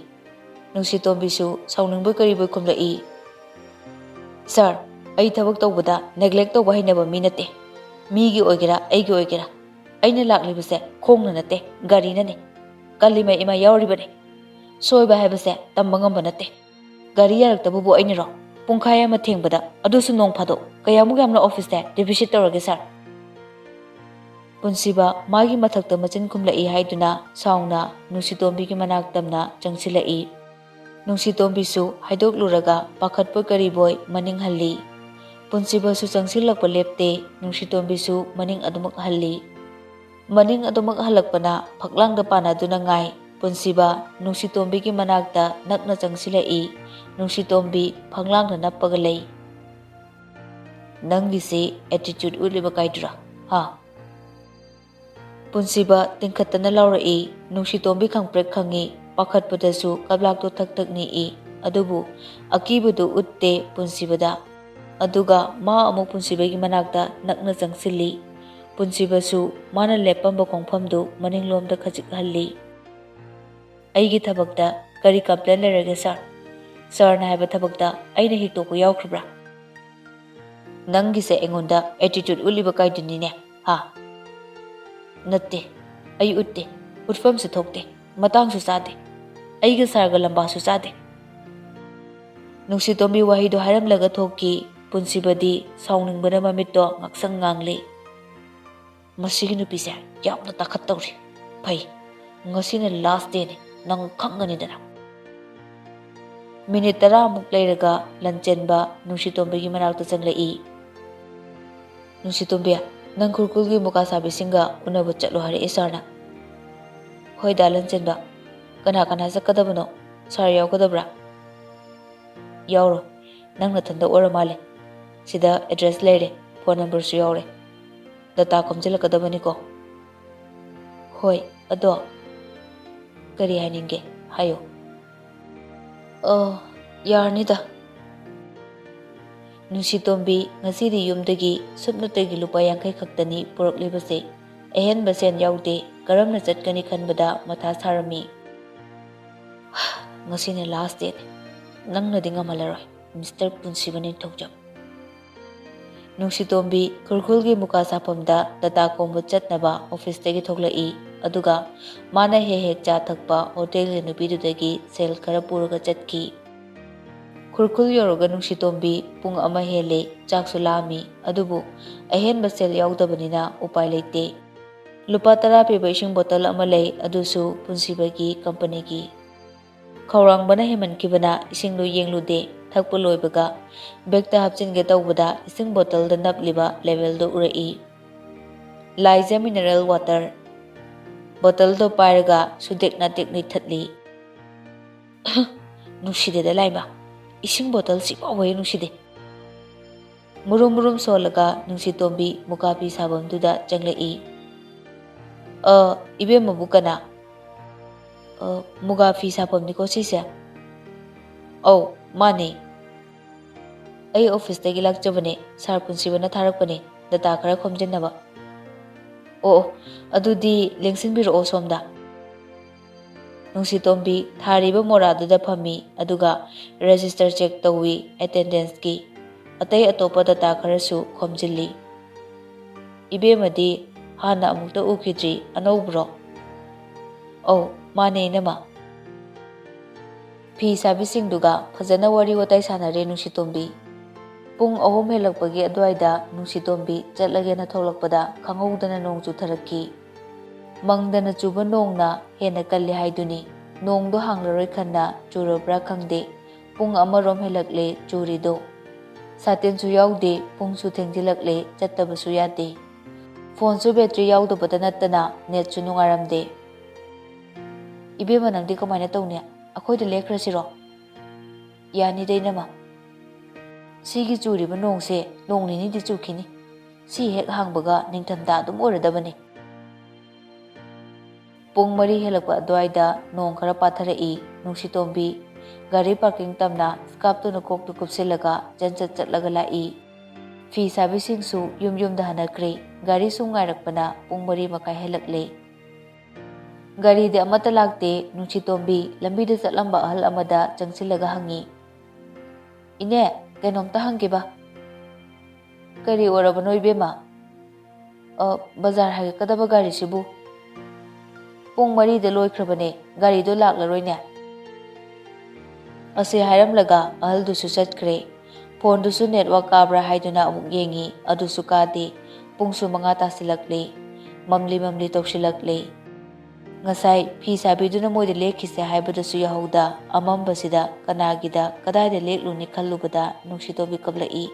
ꯅꯨꯡꯁꯤꯇꯣꯝꯕꯤꯁꯨ ꯁꯥꯎꯅꯤꯡꯕꯣꯏ ꯀꯔꯤꯕꯣꯏ ꯈꯨꯝꯂꯛꯏ꯫ "Sir, ꯑꯩ ꯊꯕꯛ ꯇꯧꯕꯗ neglect ꯇꯧꯕ ꯍꯩꯅꯕ ꯃꯤ ꯅꯠꯇꯦ꯫ ꯃꯤꯒꯤ ꯑꯣꯏꯒꯦꯔꯥ, ꯑꯩꯒꯤ ꯑꯣꯏꯒꯦꯔꯥ, ꯑꯩꯅ ꯂꯥꯛꯂꯤꯕꯁꯦ ꯈꯣꯡꯅ ꯅꯠꯇꯦ, ꯒꯥꯔꯤꯅꯅꯦ꯫ ꯀꯜꯂꯤꯃꯩ ꯏꯃꯥ ꯌꯥꯎꯔꯤꯕꯅꯦ꯫ ꯁꯣꯏꯕ ꯍꯥꯏꯕꯁꯦ ꯇꯝꯕ ꯉꯝꯕ ꯅꯠꯇꯦ꯫ ꯒꯥꯔꯤ ꯌꯥꯔꯛꯇꯕꯕꯨ ꯑꯩꯅꯔꯣ? ꯄꯨꯡꯈꯥꯏ ꯑꯃ ꯊꯦꯡꯕꯗ, ꯑꯗꯨꯁꯨ ꯅꯣꯡ ꯐꯥꯗꯣꯛ꯫ ꯀꯌꯥꯃꯨꯛ ꯌꯥꯝꯅ ꯑꯣꯐꯤꯁꯇ deficit ꯇꯧꯔꯒꯦ, ꯁꯥꯔ? ꯄꯨꯟꯁꯤꯕ ꯃꯥꯒꯤ ꯃꯊꯛꯇ ꯃꯆꯤꯟ ꯈꯨꯝꯂꯛꯏ ꯍꯥꯏꯗꯨꯅ ꯁꯥꯎꯅ ꯅꯨꯡꯁꯤꯇꯣꯝꯕꯤꯒꯤ ꯃꯅꯥꯛ ꯇꯝꯅ ꯆꯪꯁꯤꯜꯂꯛꯏ꯫ ꯅꯨꯡꯁꯤꯇꯣꯝꯕꯤꯁꯨ ꯍꯥꯏꯗꯣꯛꯂꯨꯔꯒ ꯄꯥꯈꯠꯄꯣꯏ ꯀꯔꯤꯕꯣꯏ ꯃꯅꯤꯡ ꯍꯜꯂꯤ꯫ ꯄꯨꯟꯁꯤꯕꯁꯨ ꯆꯪꯁꯤꯜꯂꯛꯄ ꯂꯦꯞꯇꯦ꯫ ꯅꯨꯡꯁꯤꯇꯣꯝꯕꯤꯁꯨ ꯃꯅꯤꯡ ꯑꯗꯨꯃꯛ ꯍꯜꯂꯤ꯫ ꯃꯅꯤꯡ ꯑꯗꯨꯃꯛ ꯍꯜꯂꯛꯄꯅ ꯐꯛꯂꯥꯡꯗ ꯄꯥꯟꯅꯗꯨꯅ ꯉꯥꯏ꯫ ꯄꯨꯟꯁꯤꯕ ꯅꯨꯡꯁꯤꯇꯣꯝꯕꯤꯒꯤ ꯃꯅꯥꯛꯇ ꯅꯛꯅ ꯆꯪꯁꯤꯜꯂꯛꯏ꯫ ꯅꯨꯡꯁꯤꯇꯣꯝꯕꯤ ꯐꯛꯂꯥꯡꯗ ꯅꯞꯄꯒ ꯂꯩ꯫ "ꯅꯪꯒꯤꯁꯤ attitude ꯎꯠꯂꯤꯕ ꯀꯥꯏꯗꯨꯔꯥ, ꯍꯥ?" ꯄꯨꯟꯁꯤꯕ ꯇꯤꯡꯈꯠꯇꯅ ꯂꯥꯎꯔꯛꯏ꯫ ꯅꯨꯡꯁꯤꯇꯣꯝꯕꯤ ꯈꯪꯄ꯭ꯔꯦꯛ ꯈꯪꯉꯤ꯫ ꯄꯥꯈꯠꯄꯗꯁꯨ ꯀꯞꯂꯥꯛꯇꯣ ꯊꯛ ꯊꯛ ꯅꯤꯛꯏ꯫ ꯑꯗꯨꯕꯨ ꯑꯀꯤꯕꯗꯨ ꯎꯠꯇꯦ ꯄꯨꯟꯁꯤꯕꯗ꯫ ꯑꯗꯨꯒ ꯃꯥ ꯑꯃꯨꯛ ꯄꯨꯟꯁꯤꯕꯒꯤ ꯃꯅꯥꯛꯇ ꯅꯛꯅ ꯆꯪꯁꯤꯜꯂꯤ꯫ ꯄꯨꯟꯁꯤꯕꯁꯨ ꯃꯥꯅ ꯂꯦꯞꯄꯝꯕ ꯈꯣꯡꯐꯝꯗꯨ ꯃꯅꯤꯡꯂꯣꯝꯗ ꯈꯖꯤꯛ ꯍꯜꯂꯤ꯫ "ꯑꯩꯒꯤ ꯊꯕꯛꯇ ꯀꯔꯤ complain ꯂꯩꯔꯒꯦ, ꯁꯥꯔ? ꯁꯥꯔꯅ ꯍꯥꯏꯕ ꯊꯕꯛꯇ ꯑꯩꯅ ꯍꯤꯛꯇꯣꯛꯄ ꯌꯥꯎꯈ꯭ꯔꯕ꯭ꯔꯥ?" "ꯅꯪꯒꯤꯁꯦ ꯑꯩꯉꯣꯟꯗ attitude ꯎꯠꯂꯤꯕ ꯀꯥꯏꯗꯨꯅꯤꯅꯦ, ꯍꯥ?" "ꯅꯠꯇꯦ, ꯑꯩ ꯎꯠꯇꯦ, ꯎꯠꯐꯝꯁꯨ ꯊꯣꯛꯇꯦ, ꯃꯇꯥꯡꯁꯨ ꯆꯥꯗꯦ, ꯑꯩꯒ ꯁꯥꯔꯒ ꯂꯝꯕꯥꯁꯨ ꯆꯥꯗꯦ꯫" ꯅꯨꯡꯁꯤꯇꯣꯝꯕꯤ ꯋꯥꯍꯩꯗꯣ ꯍꯥꯏꯔꯝꯂꯒ ꯊꯣꯛꯈꯤ꯫ ꯄꯨꯟꯁꯤꯕꯗꯤ ꯁꯥꯎꯅꯤꯡꯕꯅ ꯃꯃꯤꯠꯇꯣ ꯉꯥꯛꯁꯪ ꯉꯥꯡꯂꯤ꯫ "ꯃꯁꯤꯒꯤ ꯅꯨꯄꯤꯁꯦ ꯌꯥꯝꯅ ꯇꯥꯈꯠꯇꯧꯔꯤ꯫ ꯐꯩ, ꯉꯁꯤꯅ last dayꯅꯤ, ꯅꯪ ꯈꯪꯒꯅꯤꯗꯅ꯫" ꯃꯤꯅꯤꯠ ꯇꯔꯥꯃꯨꯛ ꯂꯩꯔꯒ ꯂꯟꯆꯦꯟꯕ ꯅꯨꯡꯁꯤꯇꯣꯝꯕꯤꯒꯤ ꯃꯅꯥꯛꯇ ꯆꯪꯂꯛꯏ꯫ "ꯅꯨꯡꯁꯤꯇꯣꯝꯕꯤ, ꯅꯪ ꯈꯨꯔꯈꯨꯜꯒꯤ ꯃꯨꯀꯥ ꯁꯥꯕꯤꯁꯤꯡꯒ ꯎꯅꯕ ꯆꯠꯂꯣ ꯍꯥꯏꯔꯛꯑꯦ ꯁꯥꯔꯅ꯫" "ꯍꯣꯏ ꯗꯥ ꯂꯟꯆꯦꯟꯕ, ꯀꯅꯥ ꯀꯅꯥ ꯆꯠꯀꯗꯕꯅꯣ? ꯁꯥꯔ ꯌꯥꯎꯒꯗꯕ꯭ꯔꯥ?" "ꯌꯥꯎꯔꯣ, ꯅꯪ ꯅꯊꯟꯗ ꯑꯣꯏꯔ ꯃꯥꯜꯂꯦ꯫ ꯁꯤꯗ address ꯂꯩꯔꯦ, phone numberꯁꯨ ꯌꯥꯎꯔꯦ꯫ Data ꯈꯣꯝꯖꯤꯜꯂꯛꯀꯗꯕꯅꯤꯀꯣ꯫" "ꯍꯣꯏ, ꯑꯗꯣ ꯀꯔꯤ ꯍꯥꯏꯅꯤꯡꯒꯦ? ꯍꯥꯏꯌꯣ꯫" "ꯑꯣ, ꯌꯥꯔꯅꯤꯗ꯫" ꯅꯨꯡꯁꯤꯇꯣꯝꯕꯤ ꯉꯁꯤꯗꯤ ꯌꯨꯝꯗꯒꯤ ꯁꯨꯞꯅꯇꯒꯤ ꯂꯨꯄꯥ ꯌꯥꯡꯈꯩ ꯈꯛꯇꯅꯤ ꯄꯨꯔꯛꯂꯤꯕꯁꯦ꯫ ꯑꯍꯦꯟꯕ ꯁꯦꯟ ꯌꯥꯎꯗꯦ꯫ ꯀꯔꯝꯅ ꯆꯠꯀꯅꯤ ꯈꯟꯕꯗ ꯃꯊꯥ ꯁꯥꯔꯝꯃꯤ꯫ "ꯉꯁꯤꯅ last dayꯅꯤ꯫ ꯅꯪꯅꯗꯤ ꯉꯝꯍꯜꯂꯔꯣꯏ, Mister ꯄꯨꯟꯁꯤꯕ ꯅꯤꯡꯊꯧꯖꯝ꯫" ꯅꯨꯡꯁꯤꯇꯣꯝꯕꯤ ꯈꯨꯔꯈꯨꯜꯒꯤ ꯃꯨꯀꯥ ꯁꯥꯐꯝꯗ ꯗꯇꯥ ꯈꯣꯝꯕ ꯆꯠꯅꯕ ꯑꯣꯐꯤꯁꯇꯒꯤ ꯊꯣꯛꯂꯛꯏ, ꯑꯗꯨꯒ ꯃꯥꯅ ꯍꯦꯛ ꯍꯦꯛ ꯆꯥ ꯊꯛꯄ ꯍꯣꯇꯦꯜꯒꯤ ꯅꯨꯄꯤꯗꯨꯗꯒꯤ ꯁꯦꯜ ꯈꯔ ꯄꯨꯔꯒ ꯆꯠꯈꯤ꯫ ꯈꯨꯔꯈꯨꯜ ꯌꯧꯔꯒ ꯅꯨꯡꯁꯤꯇꯣꯝꯕꯤ ꯄꯨꯡ ꯑꯃ ꯍꯦꯜꯂꯦ, ꯆꯥꯛꯁꯨ ꯂꯥꯝꯃꯤ, ꯑꯗꯨꯕꯨ ꯑꯍꯦꯟꯕ ꯁꯦꯜ ꯌꯥꯎꯗꯕꯅꯤꯅ ꯎꯄꯥꯏ ꯂꯩꯇꯦ꯫ ꯂꯨꯄꯥ ꯇꯔꯥ ꯄꯤꯕ ꯏꯁꯤꯡ ꯕꯣꯇꯜ ꯑꯃ ꯂꯩ, ꯑꯗꯨꯁꯨ ꯄꯨꯟꯁꯤꯕꯒꯤ ꯀꯝꯄꯅꯤꯒꯤ꯫ ꯈꯧꯔꯥꯡꯕꯅ ꯍꯦꯟꯃꯟꯈꯤꯕꯅ ꯏꯁꯤꯡꯗꯨ ꯌꯦꯡꯂꯨꯗꯦ꯫ ꯊꯛꯄ ꯂꯣꯏꯕꯒ ꯕꯦꯛꯇ ꯍꯥꯞꯆꯤꯟꯒꯦ ꯇꯧꯕꯗ ꯏꯁꯤꯡ ꯕꯣꯇꯜꯗ ꯅꯞꯂꯤꯕ ꯂꯦꯕꯦꯜꯗꯨ ꯎꯔꯛꯏ꯫ "ꯂꯥꯏꯖ ꯃꯤꯅꯔꯦꯜ ꯋꯥꯇꯔ"꯫ ꯕꯣꯇꯜꯗꯣ ꯄꯥꯏꯔꯒ ꯁꯨꯗꯦꯛ ꯅꯥꯇꯦꯛ ꯅꯤꯛꯊꯠꯂꯤ꯫ "ꯅꯨꯡꯁꯤꯗꯦꯗ ꯂꯥꯏꯃ, ꯏꯁꯤꯡ ꯕꯣꯇꯜ ꯁꯤꯐꯥꯎꯕ ꯍꯦꯛ ꯅꯨꯡꯁꯤꯗꯦ"꯫ ꯃꯨꯔꯨꯝ ꯃꯨꯔꯨꯝ ꯁꯣꯜꯂꯒ ꯅꯨꯡꯁꯤꯇꯣꯝꯕꯤ ꯃꯨꯀꯥ ꯐꯤ ꯁꯥꯐꯝꯗꯨꯗ ꯆꯪꯂꯛꯏ꯫ "ꯑ, ꯏꯕꯦꯝꯃꯕꯨ ꯀꯅꯥ?" "ꯑ, ꯃꯨꯒꯥ ꯐꯤ ꯁꯥꯐꯝꯅꯤꯀꯣ ꯁꯤꯁꯦ?" "ꯑꯧ, ꯃꯥꯅꯦ꯫ ꯑꯩ ꯑꯣꯐꯤꯁꯇꯒꯤ ꯂꯥꯛꯆꯕꯅꯦ, ꯁꯥꯔ ꯄꯨꯟꯁꯤꯕꯅ ꯊꯥꯔꯛꯄꯅꯦ, ꯗꯇꯥ ꯈꯔ ꯈꯣꯝꯖꯤꯟꯅꯕ"꯫ "ꯑꯣ, ꯑꯣ, ꯑꯗꯨꯗꯤ ꯂꯦꯡꯁꯤꯟꯕꯤꯔꯛꯑꯣ ꯁꯣꯝꯗ"꯫ ꯅꯨꯡꯁꯤꯇꯣꯝꯕꯤ ꯊꯥꯔꯤꯕ ꯃꯣꯔꯥꯗꯨꯗ ꯐꯝꯃꯤ, ꯑꯗꯨꯒ ꯔꯦꯖꯤꯁꯇꯔ ꯆꯦꯛ ꯇꯧꯏ, ꯑꯦꯇꯦꯟꯗꯦꯟꯁꯀꯤ꯫ ꯑꯇꯩ ꯑꯇꯣꯞꯄ ꯗꯇꯥ ꯈꯔꯁꯨ ꯈꯣꯝꯖꯤꯜꯂꯤ꯫ "ꯏꯕꯦꯝꯃꯗꯤ ꯍꯥꯟꯅ ꯑꯃꯨꯛꯇ ꯎꯈꯤꯗ꯭ꯔꯤ, ꯑꯅꯧꯕ꯭ꯔꯣ?" "ꯑꯧ, ꯃꯥꯅꯦ, ꯏꯅꯝꯃ"꯫ ꯐꯤ ꯁꯥꯕꯤꯁꯤꯡꯗꯨꯒ ꯐꯖꯅ ꯋꯥꯔꯤ ꯋꯥꯇꯥꯏ ꯁꯥꯟꯅꯔꯦ ꯅꯨꯡꯁꯤꯇꯣꯝꯕꯤ꯫ ꯄꯨꯡ ꯑꯍꯨꯝ ꯍꯦꯜꯂꯛꯄꯒꯤ ꯑꯗꯨꯋꯥꯏꯗ ꯅꯨꯡꯁꯤꯇꯣꯝꯕꯤ ꯆꯠꯂꯒꯦꯅ ꯊꯣꯛꯂꯛꯄꯗ ꯈꯪꯍꯧꯗꯅ ꯅꯣꯡ ꯆꯨꯊꯔꯛꯈꯤ꯫ ꯃꯪꯗꯅ ꯆꯨꯕ ꯅꯣꯡꯅ ꯍꯦꯟꯅ ꯀꯜꯂꯤ ꯍꯥꯏꯗꯨꯅꯤ꯫ ꯅꯣꯡꯗꯣ ꯍꯥꯡꯂꯔꯣꯏ ꯈꯟꯅ ꯆꯨꯔꯕ꯭ꯔꯥ ꯈꯪꯗꯦ, ꯄꯨꯡ ꯑꯃꯔꯣꯝ ꯍꯦꯜꯂꯛꯂꯦ ꯆꯨꯔꯤꯗꯣ꯫ ꯁꯥꯇꯤꯟꯁꯨ ꯌꯥꯎꯗꯦ, ꯄꯨꯡꯁꯨ ꯊꯦꯡꯖꯤꯜꯂꯛꯂꯦ, ꯆꯠꯇꯕꯁꯨ ꯌꯥꯗꯦ꯫ ꯐꯣꯟꯁꯨ ꯕꯦꯇ꯭ꯔꯤ ꯌꯥꯎꯗꯕꯇ ꯅꯠꯇꯅ ꯅꯦꯠꯁꯨ ꯅꯨꯡꯉꯥꯏꯔꯝꯗꯦ꯫ "ꯏꯕꯦꯝꯃ, ꯅꯪꯗꯤ ꯀꯃꯥꯏꯅ ꯇꯧꯅꯤ? ꯑꯩꯈꯣꯏꯗ ꯂꯦꯛꯈ꯭ꯔꯁꯤꯔꯣ?" "ꯌꯥꯅꯤꯗ, ꯏꯅꯝꯃ꯫ ꯁꯤꯒꯤ ꯆꯨꯔꯤꯕ ꯅꯣꯡꯁꯦ ꯅꯣꯡ ꯅꯤꯅꯤꯗꯤ ꯆꯨꯈꯤꯅꯤ꯫ ꯁꯤ ꯍꯦꯛ ꯍꯥꯡꯕꯒ ꯅꯤꯡꯊꯝꯊꯥ ꯑꯗꯨꯝ ꯑꯣꯏꯔꯗꯕꯅꯤ"꯫ ꯄꯨꯡ ꯃꯔꯤ ꯍꯦꯜꯂꯛꯄ ꯑꯗꯨꯋꯥꯏꯗ ꯅꯣꯡ ꯈꯔ ꯄꯥꯊꯔꯛꯏ꯫ ꯅꯨꯡꯁꯤꯇꯣꯝꯕꯤ ꯒꯥꯔꯤ ꯄꯥꯔꯀꯤꯡ ꯇꯝꯅ ꯁ꯭ꯀꯥꯔꯞꯇꯨꯅ ꯀꯣꯛꯇ ꯀꯨꯞꯁꯤꯜꯂꯒ ꯆꯦꯟꯆꯠ ꯆꯠꯂꯒ ꯂꯥꯛꯏ꯫ ꯐꯤ ꯁꯥꯕꯤꯁꯤꯡꯁꯨ ꯌꯨꯝ ꯌꯨꯝꯗ ꯍꯟꯅꯈ꯭ꯔꯦ꯫ ꯒꯥꯔꯤ ꯁꯨꯝ ꯉꯥꯏꯔꯛꯄꯅ ꯄꯨꯡ ꯃꯔꯤ ꯃꯈꯥꯏ ꯍꯦꯜꯂꯛꯂꯦ꯫ ꯒꯥꯔꯤꯗꯤ ꯑꯃꯠꯇ ꯂꯥꯛꯇꯦ꯫ ꯅꯨꯡꯁꯤꯇꯣꯝꯕꯤ ꯂꯝꯕꯤꯗ ꯆꯠꯂꯝꯕ ꯑꯍꯜ ꯑꯃꯗ ꯆꯪꯁꯤꯜꯂꯒ ꯍꯪꯉꯤ, "ꯏꯅꯦ, ꯀꯩꯅꯣꯝꯇ ꯍꯪꯒꯦꯕ"꯫ "ꯀꯔꯤ ꯑꯣꯏꯔꯕꯅꯣ, ꯏꯕꯦꯝꯃ? ꯑ, ꯕꯖꯥꯔ ꯍꯥꯏꯒꯠꯀꯗꯕ ꯒꯥꯔꯤꯁꯤꯕꯨ? ꯄꯨꯡ ꯃꯔꯤꯗ ꯂꯣꯏꯈ꯭ꯔꯕꯅꯦ, ꯒꯥꯔꯤꯗꯣ ꯂꯥꯛꯂꯔꯣꯏꯅꯦ?" ꯑꯁꯤ ꯍꯥꯏꯔꯝꯂꯒ ꯑꯍꯜꯗꯨꯁꯨ ꯆꯠꯈ꯭ꯔꯦ꯫ ꯐꯣꯟꯗꯨꯁꯨ ꯅꯦꯠꯋꯥꯛ ꯀꯥꯕ꯭ꯔꯥ ꯍꯥꯏꯗꯨꯅ ꯑꯃꯨꯛ ꯌꯦꯡꯉꯤ, ꯑꯗꯨꯁꯨ ꯀꯥꯗꯦ꯫ ꯄꯨꯡꯁꯨ ꯃꯉꯥ ꯇꯥꯁꯤꯜꯂꯛꯂꯦ꯫ ꯃꯝꯂꯤ ꯃꯝꯂꯤ ꯇꯧꯁꯤꯜꯂꯛꯂꯦ꯫ ꯉꯁꯥꯏ ꯐꯤ ꯁꯥꯕꯤꯗꯨꯅ ꯃꯣꯏꯗ ꯂꯦꯛꯈꯤꯁꯦ ꯍꯥꯏꯕꯗꯁꯨ ꯌꯥꯍꯧꯗ, ꯑꯃꯝꯕꯁꯤꯗ ꯀꯅꯥꯒꯤꯗ ꯀꯗꯥꯏꯗ ꯂꯦꯛꯂꯨꯅꯤ ꯈꯜꯂꯨꯕꯗ ꯅꯨꯡꯁꯤꯇꯣꯝꯕꯤ ꯀꯞꯂꯛꯏ꯫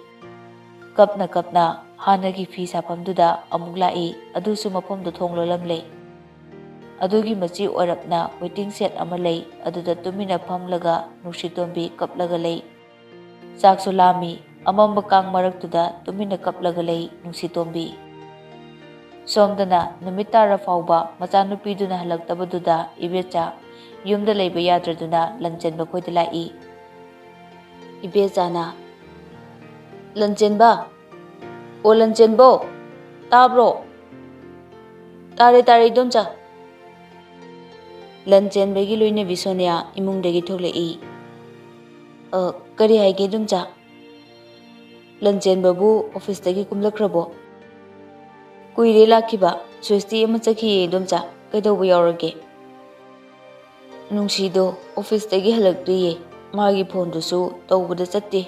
ꯀꯞꯅ ꯀꯞꯅ ꯍꯥꯟꯅꯒꯤ ꯐꯤ ꯁꯥꯐꯝꯗꯨꯗ ꯑꯃꯨꯛ ꯂꯥꯛꯏ, ꯑꯗꯨꯁꯨ ꯃꯐꯝꯗꯨ ꯊꯣꯡ ꯂꯣꯜꯂꯝꯂꯦ꯫ ꯑꯗꯨꯒꯤ ꯃꯆꯤ ꯑꯣꯏꯔꯞꯅ ꯋꯦꯇꯤꯡ ꯁꯦꯠ ꯑꯃ ꯂꯩ, ꯑꯗꯨꯗ ꯇꯨꯃꯤꯟꯅ ꯐꯝꯂꯒ ꯅꯨꯡꯁꯤꯇꯣꯝꯕꯤ ꯀꯞꯂꯒ ꯂꯩ꯫ ꯆꯥꯛꯁꯨ ꯂꯥꯝꯃꯤ, ꯑꯃꯝꯕ ꯀꯥꯡ ꯃꯔꯛꯇꯨꯗ ꯇꯨꯃꯤꯟꯅ ꯀꯞꯂꯒ ꯂꯩ ꯅꯨꯡꯁꯤꯇꯣꯝꯕꯤ꯫ ꯁꯣꯝꯗꯅ ꯅꯨꯃꯤꯠ ꯇꯥꯔ ꯐꯥꯎꯕ ꯃꯆꯥꯅꯨꯄꯤꯗꯨꯅ ꯍꯜꯂꯛꯇꯕꯗꯨꯗ ꯏꯕꯦꯆꯥ ꯌꯨꯝꯗ ꯂꯩꯕ ꯌꯥꯗ꯭ꯔꯗꯨꯅ ꯂꯟꯆꯦꯟꯕ ꯈꯣꯏꯗ ꯂꯥꯛꯏ꯫ ꯏꯕꯦꯆꯥꯅ, "ꯂꯟꯆꯦꯟꯕ, ꯑꯣ ꯂꯟꯆꯦꯟꯕꯣ, ꯇꯥꯕ꯭ꯔꯣ?" "ꯇꯥꯔꯦ, ꯇꯥꯔꯦ, ꯏꯗꯣꯝꯆꯥ꯫" ꯂꯟꯆꯦꯟꯕꯒꯤ ꯂꯣꯏꯅꯕꯤ ꯁꯣꯅꯤꯌꯥ ꯏꯃꯨꯡꯗꯒꯤ ꯊꯣꯛꯂꯛꯏ꯫ "ꯑ, ꯀꯔꯤ ꯍꯥꯏꯒꯦ, ꯏꯗꯣꯝꯆꯥ? ꯂꯟꯆꯦꯟꯕꯕꯨ ꯑꯣꯐꯤꯁꯇꯒꯤ ꯀꯨꯝꯂꯛꯈ꯭ꯔꯕꯣ?" "ꯀꯨꯏꯔꯦ ꯂꯥꯛꯈꯤꯕ, ꯁ꯭ꯋꯦꯁꯇꯤ ꯑꯃ ꯆꯠꯈꯤꯌꯦ, ꯏꯗꯣꯝꯆꯥ꯫ ꯀꯩꯗꯧꯕ ꯌꯥꯎꯔꯒꯦ?" "ꯅꯨꯡꯁꯤꯗꯣ ꯑꯣꯐꯤꯁꯇꯒꯤ ꯍꯜꯂꯛꯇ꯭ꯔꯤꯌꯦ, ꯃꯥꯒꯤ ꯐꯣꯟꯗꯨꯁꯨ ꯇꯧꯕꯗ ꯆꯠꯇꯦ꯫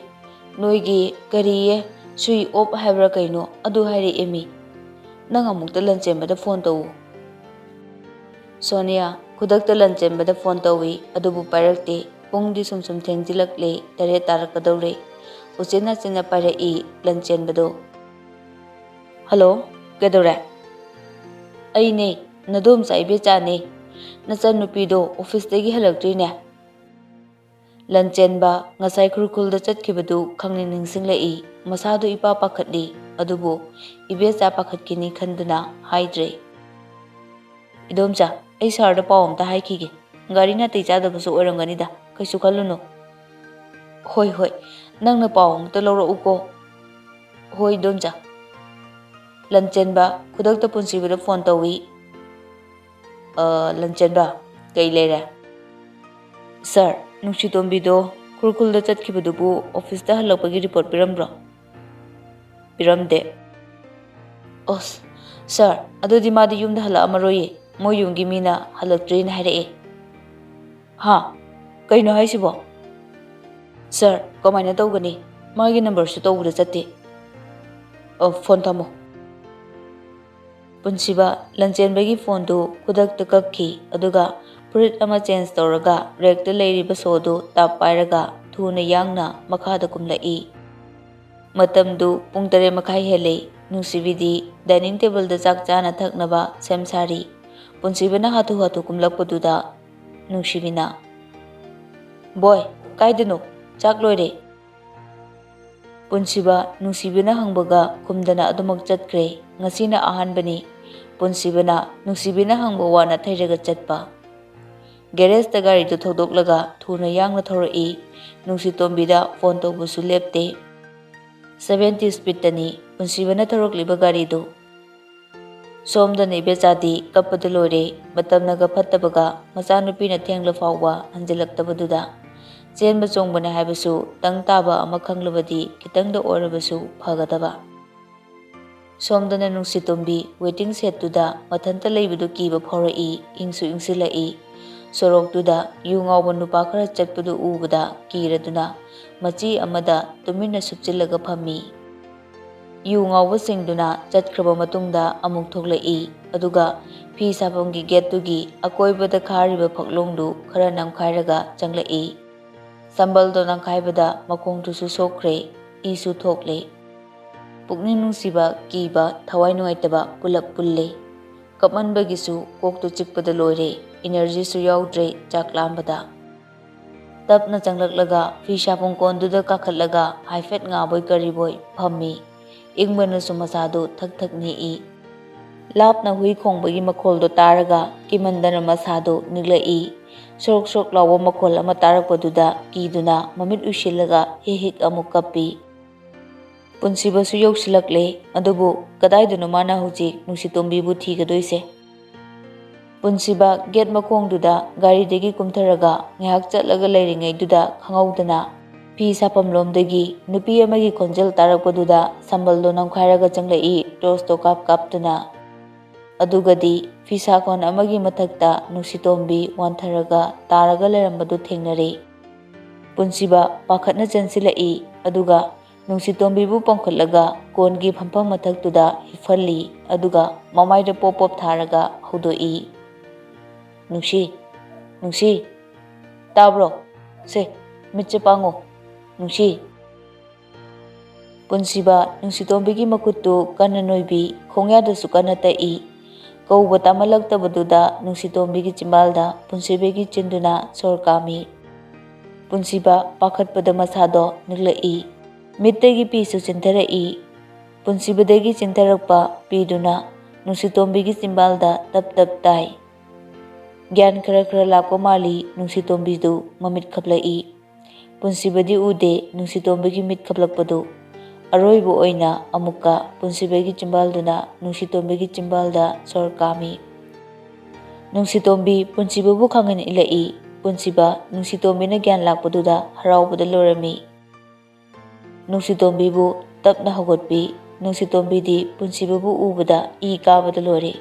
ꯅꯣꯏꯒꯤ ꯀꯔꯤꯌꯦ, ꯁ꯭ꯋꯤ ꯑꯣꯞ ꯍꯥꯏꯕ꯭ꯔꯥ ꯀꯩꯅꯣ, ꯑꯗꯨ ꯍꯥꯏꯔꯛꯑꯦꯃꯤ꯫ ꯅꯪ ꯑꯃꯨꯛꯇ ꯂꯟꯆꯦꯟꯕꯗ ꯐꯣꯟ ꯇꯧꯋꯣ꯫" ꯁꯣꯅꯤꯌꯥ ꯈꯨꯗꯛꯇ ꯂꯟꯆꯦꯟꯕꯗ ꯐꯣꯟ ꯇꯧꯏ, ꯑꯗꯨꯕꯨ ꯄꯥꯏꯔꯛꯇꯦ꯫ ꯄꯨꯡꯗꯤ ꯁꯨꯝ ꯁꯨꯝ ꯊꯦꯡꯖꯤꯜꯂꯛꯂꯦ, ꯇꯔꯦꯠ ꯇꯥꯔꯛꯀꯗꯧꯔꯦ꯫ ꯎꯆꯤꯟ ꯅꯥꯆꯤꯟꯅ ꯄꯥꯏꯔꯛꯏ ꯂꯟꯆꯦꯟꯕꯗꯣ꯫ "ꯍꯜꯂꯣ, ꯀꯩꯗꯧꯔꯦ?" "ꯑꯩꯅꯦ, ꯅꯗꯣꯝꯆꯥ ꯏꯕꯦꯆꯥꯅꯦ꯫ ꯅꯆꯟꯅꯨꯄꯤꯗꯣ ꯑꯣꯐꯤꯁꯇꯒꯤ ꯍꯜꯂꯛꯇ꯭ꯔꯤꯅꯦ꯫" ꯂꯟꯆꯦꯟꯕ ꯉꯁꯥꯏ ꯈꯨꯔꯈꯨꯜꯗ ꯆꯠꯈꯤꯕꯗꯨ ꯈꯪꯅꯤꯡ ꯅꯤꯡꯁꯤꯡꯂꯛꯏ꯫ ꯃꯁꯥꯗꯨ ꯏꯄꯥ ꯄꯥꯈꯠꯂꯤ, ꯑꯗꯨꯕꯨ ꯏꯕꯦꯆꯥ ꯄꯥꯈꯠꯈꯤꯅꯤ ꯈꯟꯗꯨꯅ ꯍꯥꯏꯗ꯭ꯔꯦ꯫ "ꯏꯗꯣꯝꯆꯥ, ꯑꯩ ꯁꯥꯔꯗ ꯄꯥꯎ ꯑꯝꯇ ꯍꯥꯏꯈꯤꯒꯦ꯫ ꯒꯥꯔꯤ ꯅꯥꯇꯩ ꯆꯥꯗꯕꯁꯨ ꯑꯣꯏꯔꯝꯒꯅꯤꯗ, ꯀꯩꯁꯨ ꯈꯜꯂꯨꯅꯨ꯫" "ꯍꯣꯏ, ꯍꯣꯏ, ꯅꯪꯅ ꯄꯥꯎ ꯑꯃꯨꯛꯇ ꯂꯧꯔꯛꯎꯀꯣ꯫" "ꯍꯣꯏ, ꯏꯗꯣꯝꯆꯥ꯫" ꯂꯟꯆꯦꯟꯕ ꯈꯨꯗꯛꯇ ꯄꯨꯟꯁꯤꯕꯗ ꯐꯣꯟ ꯇꯧꯏ꯫ "ꯑ, ꯂꯟꯆꯦꯟꯕ, ꯀꯩ ꯂꯩꯔꯦ?" "ꯁꯥꯔ, ꯅꯨꯡꯁꯤꯇꯣꯝꯕꯤꯗꯣ ꯈꯨꯔꯈꯨꯜꯗ ꯆꯠꯈꯤꯕꯗꯨꯕꯨ ꯑꯣꯐꯤꯁꯇ ꯍꯜꯂꯛꯄꯒꯤ ꯔꯤꯄꯣꯔꯠ ꯄꯤꯔꯝꯕ꯭ꯔꯣ?" ꯄꯤꯔꯝꯗꯦ꯫ ꯑꯣꯁ, ꯁꯥꯔ, ꯑꯗꯨꯗꯤ ꯃꯥꯗꯤ ꯌꯨꯝꯗ ꯍꯜꯂꯛꯑꯝꯃꯔꯣꯏꯌꯦ꯫ ꯃꯣꯏ ꯌꯨꯝꯒꯤ ꯃꯤꯅ ꯍꯜꯂꯛꯇ꯭ꯔꯤꯅ ꯍꯥꯏꯔꯛꯑꯦ꯫ ꯍꯥ? ꯀꯩꯅꯣ ꯍꯥꯏꯁꯤꯕꯣ? ꯁꯥꯔ, ꯀꯃꯥꯏꯅ ꯇꯧꯒꯅꯤ? ꯃꯥꯒꯤ ꯅꯝꯕꯔꯁꯨ ꯇꯧꯕꯗ ꯆꯠꯇꯦ꯫ ꯑ, ꯐꯣꯟ ꯊꯝꯃꯣ꯫ ꯄꯨꯟꯁꯤꯕ ꯂꯟꯆꯦꯟꯕꯒꯤ ꯐꯣꯟꯗꯨ ꯈꯨꯗꯛꯇ ꯀꯛꯈꯤ, ꯑꯗꯨꯒ ꯐꯨꯔꯤꯠ ꯑꯃ ꯆꯦꯟꯖ ꯇꯧꯔꯒ ꯔꯦꯛꯇ ꯂꯩꯔꯤꯕ ꯁꯣꯗꯨ ꯇꯥꯞ ꯄꯥꯏꯔꯒ ꯊꯨꯅ ꯌꯥꯡꯅ ꯃꯈꯥꯗ ꯀꯨꯝꯂꯛꯏ꯫ ꯃꯇꯝꯗꯨ ꯄꯨꯡ ꯇꯔꯦꯠ ꯃꯈꯥꯏ ꯍꯦꯜꯂꯦ꯫ ꯅꯨꯡꯁꯤꯕꯤꯗꯤ ꯗꯥꯏꯅꯤꯡ ꯇꯦꯕꯜꯗ ꯆꯥꯛ ꯆꯥꯅ ꯊꯛꯅꯕ ꯁꯦꯝ ꯁꯥꯔꯤ꯫ ꯄꯨꯟꯁꯤꯕꯅ ꯍꯥꯊꯨ ꯍꯥꯊꯨ ꯀꯨꯝꯂꯛꯄꯗꯨꯗ ꯅꯨꯡꯁꯤꯕꯤꯅ, "ꯕꯣꯏ, ꯀꯥꯏꯗꯅꯣ? ꯆꯥꯛ ꯂꯣꯏꯔꯦ꯫" ꯄꯨꯟꯁꯤꯕ ꯅꯨꯡꯁꯤꯕꯤꯅ ꯍꯪꯕꯒ ꯈꯨꯝꯗꯅ ꯑꯗꯨꯃꯛ ꯆꯠꯈ꯭ꯔꯦ꯫ ꯉꯁꯤꯅ ꯑꯍꯥꯟꯕꯅꯤ ꯄꯨꯟꯁꯤꯕꯅ ꯅꯨꯡꯁꯤꯕꯤꯅ ꯍꯪꯕ ꯋꯥ ꯅꯥꯊꯩꯔꯒ ꯆꯠꯄ꯫ ꯒꯦꯔꯦꯖꯇ ꯒꯥꯔꯤꯗꯨ ꯊꯧꯗꯣꯛꯂꯒ ꯊꯨꯅ ꯌꯥꯡꯅ ꯊꯧꯔꯛꯏ꯫ ꯅꯨꯡꯁꯤꯇꯣꯝꯕꯤꯗ ꯐꯣꯟ ꯇꯧꯕꯁꯨ ꯂꯦꯞꯇꯦ꯫ ꯁꯚꯦꯟꯇꯤ ꯁ꯭ꯄꯤꯗꯇꯅꯤ ꯄꯨꯟꯁꯤꯕꯅ ꯊꯧꯔꯛꯂꯤꯕ ꯒꯥꯔꯤꯗꯨ꯫ ꯁꯣꯝꯗꯅ ꯏꯕꯦꯆꯥꯗꯤ ꯀꯞꯄꯗ ꯂꯣꯏꯔꯦ꯫ ꯃꯇꯝꯅꯒ ꯐꯠꯇꯕꯒ ꯃꯆꯥꯅꯨꯄꯤꯅ ꯊꯦꯡꯂ ꯐꯥꯎꯕ ꯍꯟꯖꯤꯜꯂꯛꯇꯕꯗꯨꯗ ꯆꯦꯟꯕ ꯆꯣꯡꯕꯅꯦ ꯍꯥꯏꯕꯁꯨ ꯇꯪ ꯇꯥꯕ ꯑꯃ ꯈꯪꯂꯕꯗꯤ ꯈꯤꯇꯪꯗ ꯑꯣꯏꯔꯕꯁꯨ ꯐꯒꯗꯕ꯫ ꯁꯣꯝꯗꯅ ꯅꯨꯡꯁꯤꯇꯣꯝꯕꯤ ꯋꯦꯇꯤꯡ ꯁꯦꯠꯇꯨꯗ ꯃꯊꯟꯇ ꯂꯩꯕꯗꯨ ꯀꯤꯕ ꯐꯥꯎꯔꯛꯏ, ꯏꯪꯁꯨ ꯏꯪꯁꯤꯜꯂꯛꯏ꯫ ꯁꯣꯔꯣꯛꯇꯨꯗ ꯌꯨ ꯉꯥꯎꯕ ꯅꯨꯄꯥ ꯈꯔ ꯆꯠꯄꯗꯨ ꯎꯕꯗ ꯀꯤꯔꯗꯨꯅ ꯃꯆꯤ ꯑꯃꯗ ꯇꯨꯃꯤꯟꯅ ꯁꯨꯞꯆꯤꯜꯂꯒ ꯐꯝꯃꯤ꯫ ꯌꯨ ꯉꯥꯎꯕꯁꯤꯡꯗꯨꯅ ꯆꯠꯈ꯭ꯔꯕ ꯃꯇꯨꯡꯗ ꯑꯃꯨꯛ ꯊꯣꯛꯂꯛꯏ, ꯑꯗꯨꯒ ꯐꯤ ꯁꯥꯐꯝꯒꯤ ꯒꯦꯠꯇꯨꯒꯤ ꯑꯀꯣꯏꯕꯗ ꯈꯥꯔꯤꯕ ꯐꯛꯂꯣꯡꯗꯨ ꯈꯔ ꯅꯝꯈꯥꯏꯔꯒ ꯆꯪꯂꯛꯏ꯫ ꯁꯝꯕꯜꯗꯣ ꯅꯝꯈꯥꯏꯕꯗ ꯃꯈꯣꯡꯗꯨꯁꯨ ꯁꯣꯛꯈ꯭ꯔꯦ, ꯏꯁꯨ ꯊꯣꯛꯂꯦ꯫ ꯄꯨꯛꯅꯤꯡ ꯅꯨꯡꯁꯤꯕ, ꯀꯤꯕ, ꯊꯋꯥꯏ ꯅꯨꯡꯉꯥꯏꯇꯕ ꯄꯨꯂꯞ ꯄꯨꯜꯂꯦ꯫ ꯀꯞꯃꯟꯕꯒꯤꯁꯨ ꯀꯣꯛꯇꯨ ꯆꯤꯛꯄꯗ ꯂꯣꯏꯔꯦ, ꯏꯅꯔꯖꯤꯁꯨ ꯌꯥꯎꯗ꯭ꯔꯦ ꯆꯥꯛ ꯂꯥꯝꯕꯗ꯫ ꯇꯞꯅ ꯆꯪꯂꯛꯂꯒ ꯐꯤ ꯁꯥꯐꯝ ꯀꯣꯟꯗꯨꯗ ꯀꯥꯈꯠꯂꯒ ꯍꯥꯏꯐꯦꯠ ꯉꯥꯕꯣꯏ ꯀꯔꯤꯕꯣꯏ ꯐꯝꯃꯤ꯫ ꯏꯪꯕꯅꯁꯨ ꯃꯁꯥꯗꯨ ꯊꯛ ꯊꯛ ꯅꯤꯛꯏ꯫ ꯂꯥꯞꯅ ꯍꯨꯏ ꯈꯣꯡꯕꯒꯤ ꯃꯈꯣꯜꯗꯣ ꯇꯥꯔꯒ ꯀꯤꯃꯟꯗꯅ ꯃꯁꯥꯗꯨ ꯅꯤꯛꯂꯛꯏ꯫ ꯁ꯭ꯔꯣꯛ ꯁ꯭ꯔꯣꯛ ꯂꯥꯎꯕ ꯃꯈꯣꯜ ꯑꯃ ꯇꯥꯔꯛꯄꯗꯨꯗ ꯀꯤꯗꯨꯅ ꯃꯃꯤꯠ ꯎꯏꯁꯤꯜꯂꯒ ꯍꯤꯛ ꯍꯤꯛ ꯑꯃꯨꯛ ꯀꯞꯄꯤ꯫ ꯄꯨꯟꯁꯤꯕꯁꯨ ꯌꯧꯁꯤꯜꯂꯛꯂꯦ, ꯑꯗꯨꯕꯨ ꯀꯗꯥꯏꯗꯅꯣ ꯃꯥꯅ ꯍꯧꯖꯤꯛ ꯅꯨꯡꯁꯤꯇꯣꯝꯕꯤꯕꯨ ꯊꯤꯒꯗꯣꯏꯁꯦ? ꯄꯨꯟꯁꯤꯕ ꯒꯦꯠ ꯃꯈꯣꯡꯗꯨꯗ ꯒꯥꯔꯤꯗꯒꯤ ꯀꯨꯝꯊꯔꯒ ꯉꯥꯏꯍꯥꯛ ꯆꯠꯂꯒ ꯂꯩꯔꯤꯉꯩꯗꯨꯗ ꯈꯪꯍꯧꯗꯅ ꯐꯤ ꯁꯥꯐꯝ ꯂꯣꯝꯗꯒꯤ ꯅꯨꯄꯤ ꯑꯃꯒꯤ ꯈꯣꯟꯖꯦꯜ ꯇꯥꯔꯛꯄꯗꯨꯗ ꯁꯝꯕꯜꯗꯣ ꯅꯝꯈꯥꯏꯔꯒ ꯆꯪꯂꯛꯏ, ꯇꯣꯔꯆꯇꯣ ꯀꯥꯞ ꯀꯥꯞꯇꯨꯅ꯫ ꯑꯗꯨꯒꯗꯤ ꯐꯤꯁꯥꯀꯣꯟ ꯑꯃꯒꯤ ꯃꯊꯛꯇ ꯅꯨꯡꯁꯤꯇꯣꯝꯕꯤ ꯋꯥꯟꯊꯔꯒ ꯇꯥꯔꯒ ꯂꯩꯔꯝꯕꯗꯨ ꯊꯦꯡꯅꯔꯦ꯫ ꯄꯨꯟꯁꯤꯕ ꯄꯥꯈꯠꯅ ꯆꯦꯟꯁꯤꯜꯂꯛꯏ, ꯑꯗꯨꯒ ꯅꯨꯡꯁꯤꯇꯣꯝꯕꯤꯕꯨ ꯄꯣꯡꯈꯠꯂꯒ ꯀꯣꯟꯒꯤ ꯐꯝꯐꯝ ꯃꯊꯛꯇꯨꯗ ꯍꯤꯞꯍꯜꯂꯤ, ꯑꯗꯨꯒ ꯃꯃꯥꯏꯗ ꯄꯣꯞ ꯄꯣꯞ ꯊꯥꯔꯒ ꯍꯧꯗꯣꯛꯏ, "ꯅꯨꯡꯁꯤ, ꯅꯨꯡꯁꯤ, ꯇꯥꯕ꯭ꯔꯣ? ꯁꯦ, ꯃꯤꯠꯁꯦ ꯄꯥꯡꯉꯣ, ꯅꯨꯡꯁꯤ!" ꯄꯨꯟꯁꯤꯕ ꯅꯨꯡꯁꯤꯇꯣꯝꯕꯤꯒꯤ ꯃꯈꯨꯠꯇꯨ ꯀꯟꯅ ꯅꯣꯏꯕꯤ, ꯈꯣꯡꯌꯥꯗꯁꯨ ꯀꯟꯅ ꯇꯛꯏ꯫ ꯀꯧꯕ ꯇꯥꯃꯜꯂꯛꯇꯕꯗꯨꯗ ꯅꯨꯡꯁꯤꯇꯣꯝꯕꯤꯒꯤ ꯆꯤꯝꯕꯥꯜꯗ ꯄꯨꯟꯁꯤꯕꯒꯤ ꯆꯤꯟꯗꯨꯅ ꯁꯣꯔ ꯀꯥꯝꯃꯤ꯫ ꯄꯨꯟꯁꯤꯕ ꯄꯥꯈꯠꯄꯗ ꯃꯁꯥꯗꯣ ꯅꯤꯛꯂꯛꯏ꯫ ꯃꯤꯠꯇꯒꯤ ꯄꯤꯁꯨ ꯆꯤꯟꯊꯔꯛꯏ꯫ ꯄꯨꯟꯁꯤꯕꯗꯒꯤ ꯆꯤꯟꯊꯔꯛꯄ ꯄꯤꯗꯨꯅ ꯅꯨꯡꯁꯤꯇꯣꯝꯕꯤꯒꯤ ꯆꯤꯝꯕꯥꯜꯗ ꯇꯞ ꯇꯞ ꯇꯥꯏ꯫ ꯒ꯭ꯌꯥꯟ ꯈꯔ ꯈꯔ ꯂꯥꯛꯄ ꯃꯥꯜꯂꯤ ꯅꯨꯡꯁꯤꯇꯣꯝꯕꯤꯗꯨ ꯃꯃꯤꯠ ꯈꯞꯂꯛꯏ꯫ ꯄꯨꯟꯁꯤꯕꯗꯤ ꯎꯗꯦ ꯅꯨꯡꯁꯤꯇꯣꯝꯕꯤꯒꯤ ꯃꯤꯠ ꯈꯞꯂꯛꯄꯗꯨ꯫ ꯑꯔꯣꯏꯕ ꯑꯣꯏꯅ ꯑꯃꯨꯛꯀ ꯄꯨꯟꯁꯤꯕꯒꯤ ꯆꯤꯝꯕꯥꯜꯗꯨꯅ ꯅꯨꯡꯁꯤꯇꯣꯝꯕꯤꯒꯤ ꯆꯤꯝꯕꯥꯜꯗ ꯁꯣꯔ ꯀꯥꯝꯃꯤ꯫ ꯅꯨꯡꯁꯤꯇꯣꯝꯕꯤ ꯄꯨꯟꯁꯤꯕꯕꯨ ꯈꯪꯍꯟ ꯏꯜꯂꯛꯏ꯫ ꯄꯨꯟꯁꯤꯕ ꯅꯨꯡꯁꯤꯇꯣꯝꯕꯤꯅ ꯒ꯭ꯌꯥꯟ ꯂꯥꯛꯄꯗꯨꯗ ꯍꯔꯥꯎꯕꯗ ꯂꯣꯏꯔꯝꯃꯤ꯫ ꯅꯨꯡꯁꯤꯇꯣꯝꯕꯤꯕꯨ ꯇꯞꯅ ꯍꯧꯒꯠꯄꯤ꯫ ꯅꯨꯡꯁꯤꯇꯣꯝꯕꯤꯗꯤ ꯄꯨꯟꯁꯤꯕꯕꯨ ꯎꯕꯗ ꯏ ꯀꯥꯕꯗ ꯂꯣꯏꯔꯦ꯫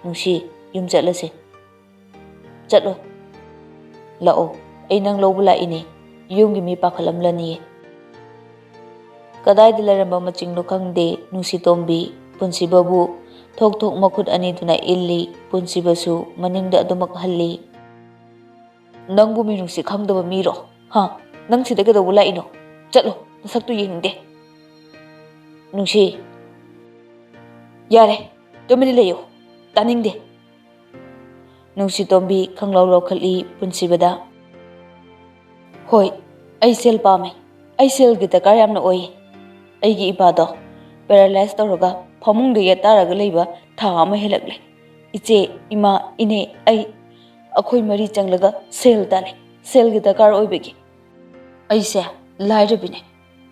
"ꯅꯨꯡꯁꯤ, ꯌꯨꯝ ꯆꯠꯂꯁꯦ꯫" "ꯆꯠꯂꯣ꯫ ꯂꯥꯛꯑꯣ, ꯑꯩ ꯅꯪ ꯂꯧꯕ ꯂꯥꯛꯏꯅꯦ꯫ ꯌꯨꯝꯒꯤ ꯃꯤ ꯄꯥꯈꯠꯂꯝꯂꯅꯤꯌꯦ꯫" ꯀꯗꯥꯏꯗ ꯂꯩꯔꯝꯕ ꯃꯆꯤꯡꯅꯣ ꯈꯪꯗꯦ, ꯅꯨꯡꯁꯤꯇꯣꯝꯕꯤ ꯄꯨꯟꯁꯤꯕꯕꯨ ꯊꯣꯛ ꯊꯣꯛ ꯃꯈꯨꯠ ꯑꯅꯤꯗꯨꯅ ꯏꯜꯂꯤ꯫ ꯄꯨꯟꯁꯤꯕꯁꯨ ꯃꯅꯤꯡꯗ ꯑꯗꯨꯃꯛ ꯍꯜꯂꯤ꯫ "ꯅꯪꯕꯨ ꯃꯤꯅꯨꯡꯁꯤ ꯈꯪꯗꯕ ꯃꯤꯔꯣ? ꯍꯥ? ꯅꯪ ꯁꯤꯗ ꯀꯩꯗꯧꯕ ꯂꯥꯛꯏꯅꯣ? ꯆꯠꯂꯣ, ꯅꯁꯛꯇꯨ ꯌꯦꯡꯅꯤꯡꯗꯦ꯫" "ꯅꯨꯡꯁꯤ, ꯌꯥꯔꯦ, ꯇꯨꯃꯤꯟꯅ ꯂꯩꯌꯨ, ꯇꯥꯅꯤꯡꯗꯦ꯫" ꯅꯨꯡꯁꯤꯇꯣꯝꯕꯤ ꯈꯪꯂꯧ ꯂꯧꯈꯠꯂꯤ ꯄꯨꯟꯁꯤꯕꯗ꯫ "ꯍꯣꯏ, ꯑꯩ ꯁꯦꯜ ꯄꯥꯝꯃꯦ꯫ ꯑꯩ ꯁꯦꯜꯒꯤ ꯗꯔꯀꯥꯔ ꯌꯥꯝꯅ ꯑꯣꯏꯌꯦ꯫ ꯑꯩꯒꯤ ꯏꯄꯥꯗꯣ ꯄꯦꯔꯥꯂꯥꯏꯁ ꯇꯧꯔꯒ ꯐꯃꯨꯡꯗ ꯌꯦꯠꯇꯥꯔꯒ ꯂꯩꯕ ꯊꯥ ꯑꯃ ꯍꯦꯜꯂꯛꯂꯦ꯫ ꯏꯆꯦ, ꯏꯃꯥ, ꯏꯅꯦ, ꯑꯩ, ꯑꯩꯈꯣꯏ ꯃꯔꯤ ꯆꯪꯂꯒ ꯁꯦꯜ ꯇꯥꯜꯂꯦ꯫ ꯁꯦꯜꯒꯤ ꯗꯔꯀꯥꯔ ꯑꯣꯏꯕꯒꯤ꯫ ꯑꯩꯁꯦ ꯂꯥꯏꯔꯕꯤꯅꯦ,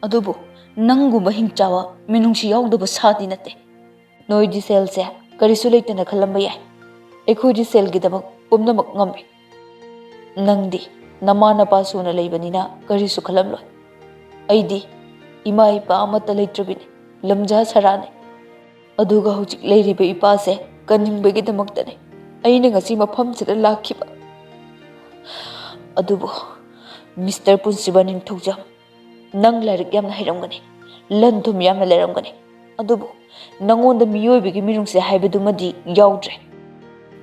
ꯑꯗꯨꯕꯨ ꯅꯪꯒꯨꯝꯕ ꯍꯤꯡꯆꯥꯕ, ꯃꯤꯅꯨꯡꯁꯤ ꯌꯥꯎꯗꯕ ꯁꯥꯗꯤ ꯅꯠꯇꯦ꯫ ꯅꯣꯏꯗꯤ ꯁꯦꯜꯁꯦ ꯀꯔꯤꯁꯨ ꯂꯩꯇꯅ ꯈꯜꯂꯝꯕ ꯌꯥꯏ꯫ ꯑꯩꯈꯣꯏꯗꯤ ꯁꯦꯜꯒꯤꯗꯃꯛ ꯄꯨꯝꯅꯃꯛ ꯉꯝꯃꯤ꯫ ꯅꯪꯗꯤ ꯅꯃꯥ ꯅꯄꯥ ꯁꯨꯅ ꯂꯩꯕꯅꯤꯅ ꯀꯔꯤꯁꯨ ꯈꯜꯂꯝꯂꯣꯏ꯫ ꯑꯩꯗꯤ ꯏꯃꯥ ꯏꯄꯥ ꯑꯃꯠꯇ ꯂꯩꯇ꯭ꯔꯕꯤꯅꯤ, ꯂꯝꯖꯥ ꯁꯔꯥꯅꯤ꯫ ꯑꯗꯨꯒ ꯍꯧꯖꯤꯛ ꯂꯩꯔꯤꯕ ꯏꯄꯥꯁꯦ ꯀꯟꯅꯤꯡꯕꯒꯤꯗꯃꯛꯇꯅꯤ ꯑꯩꯅ ꯉꯁꯤ ꯃꯐꯝꯁꯤꯗ ꯂꯥꯛꯈꯤꯕ꯫ ꯑꯗꯨꯕꯨ ꯃꯤꯁꯇꯔ ꯄꯨꯟꯁꯤꯕ ꯅꯤꯡꯊꯧꯖꯝ, ꯅꯪ ꯂꯥꯏꯔꯤꯛ ꯌꯥꯝꯅ ꯍꯩꯔꯝꯒꯅꯤ, ꯂꯟ ꯊꯨꯝ ꯌꯥꯝꯅ ꯂꯩꯔꯝꯒꯅꯤ, ꯑꯗꯨꯕꯨ ꯅꯉꯣꯟꯗ ꯃꯤꯑꯣꯏꯕꯒꯤ ꯃꯤꯅꯨꯡꯁꯤ ꯍꯥꯏꯕꯗꯨꯃꯗꯤ ꯌꯥꯎꯗ꯭ꯔꯦ꯫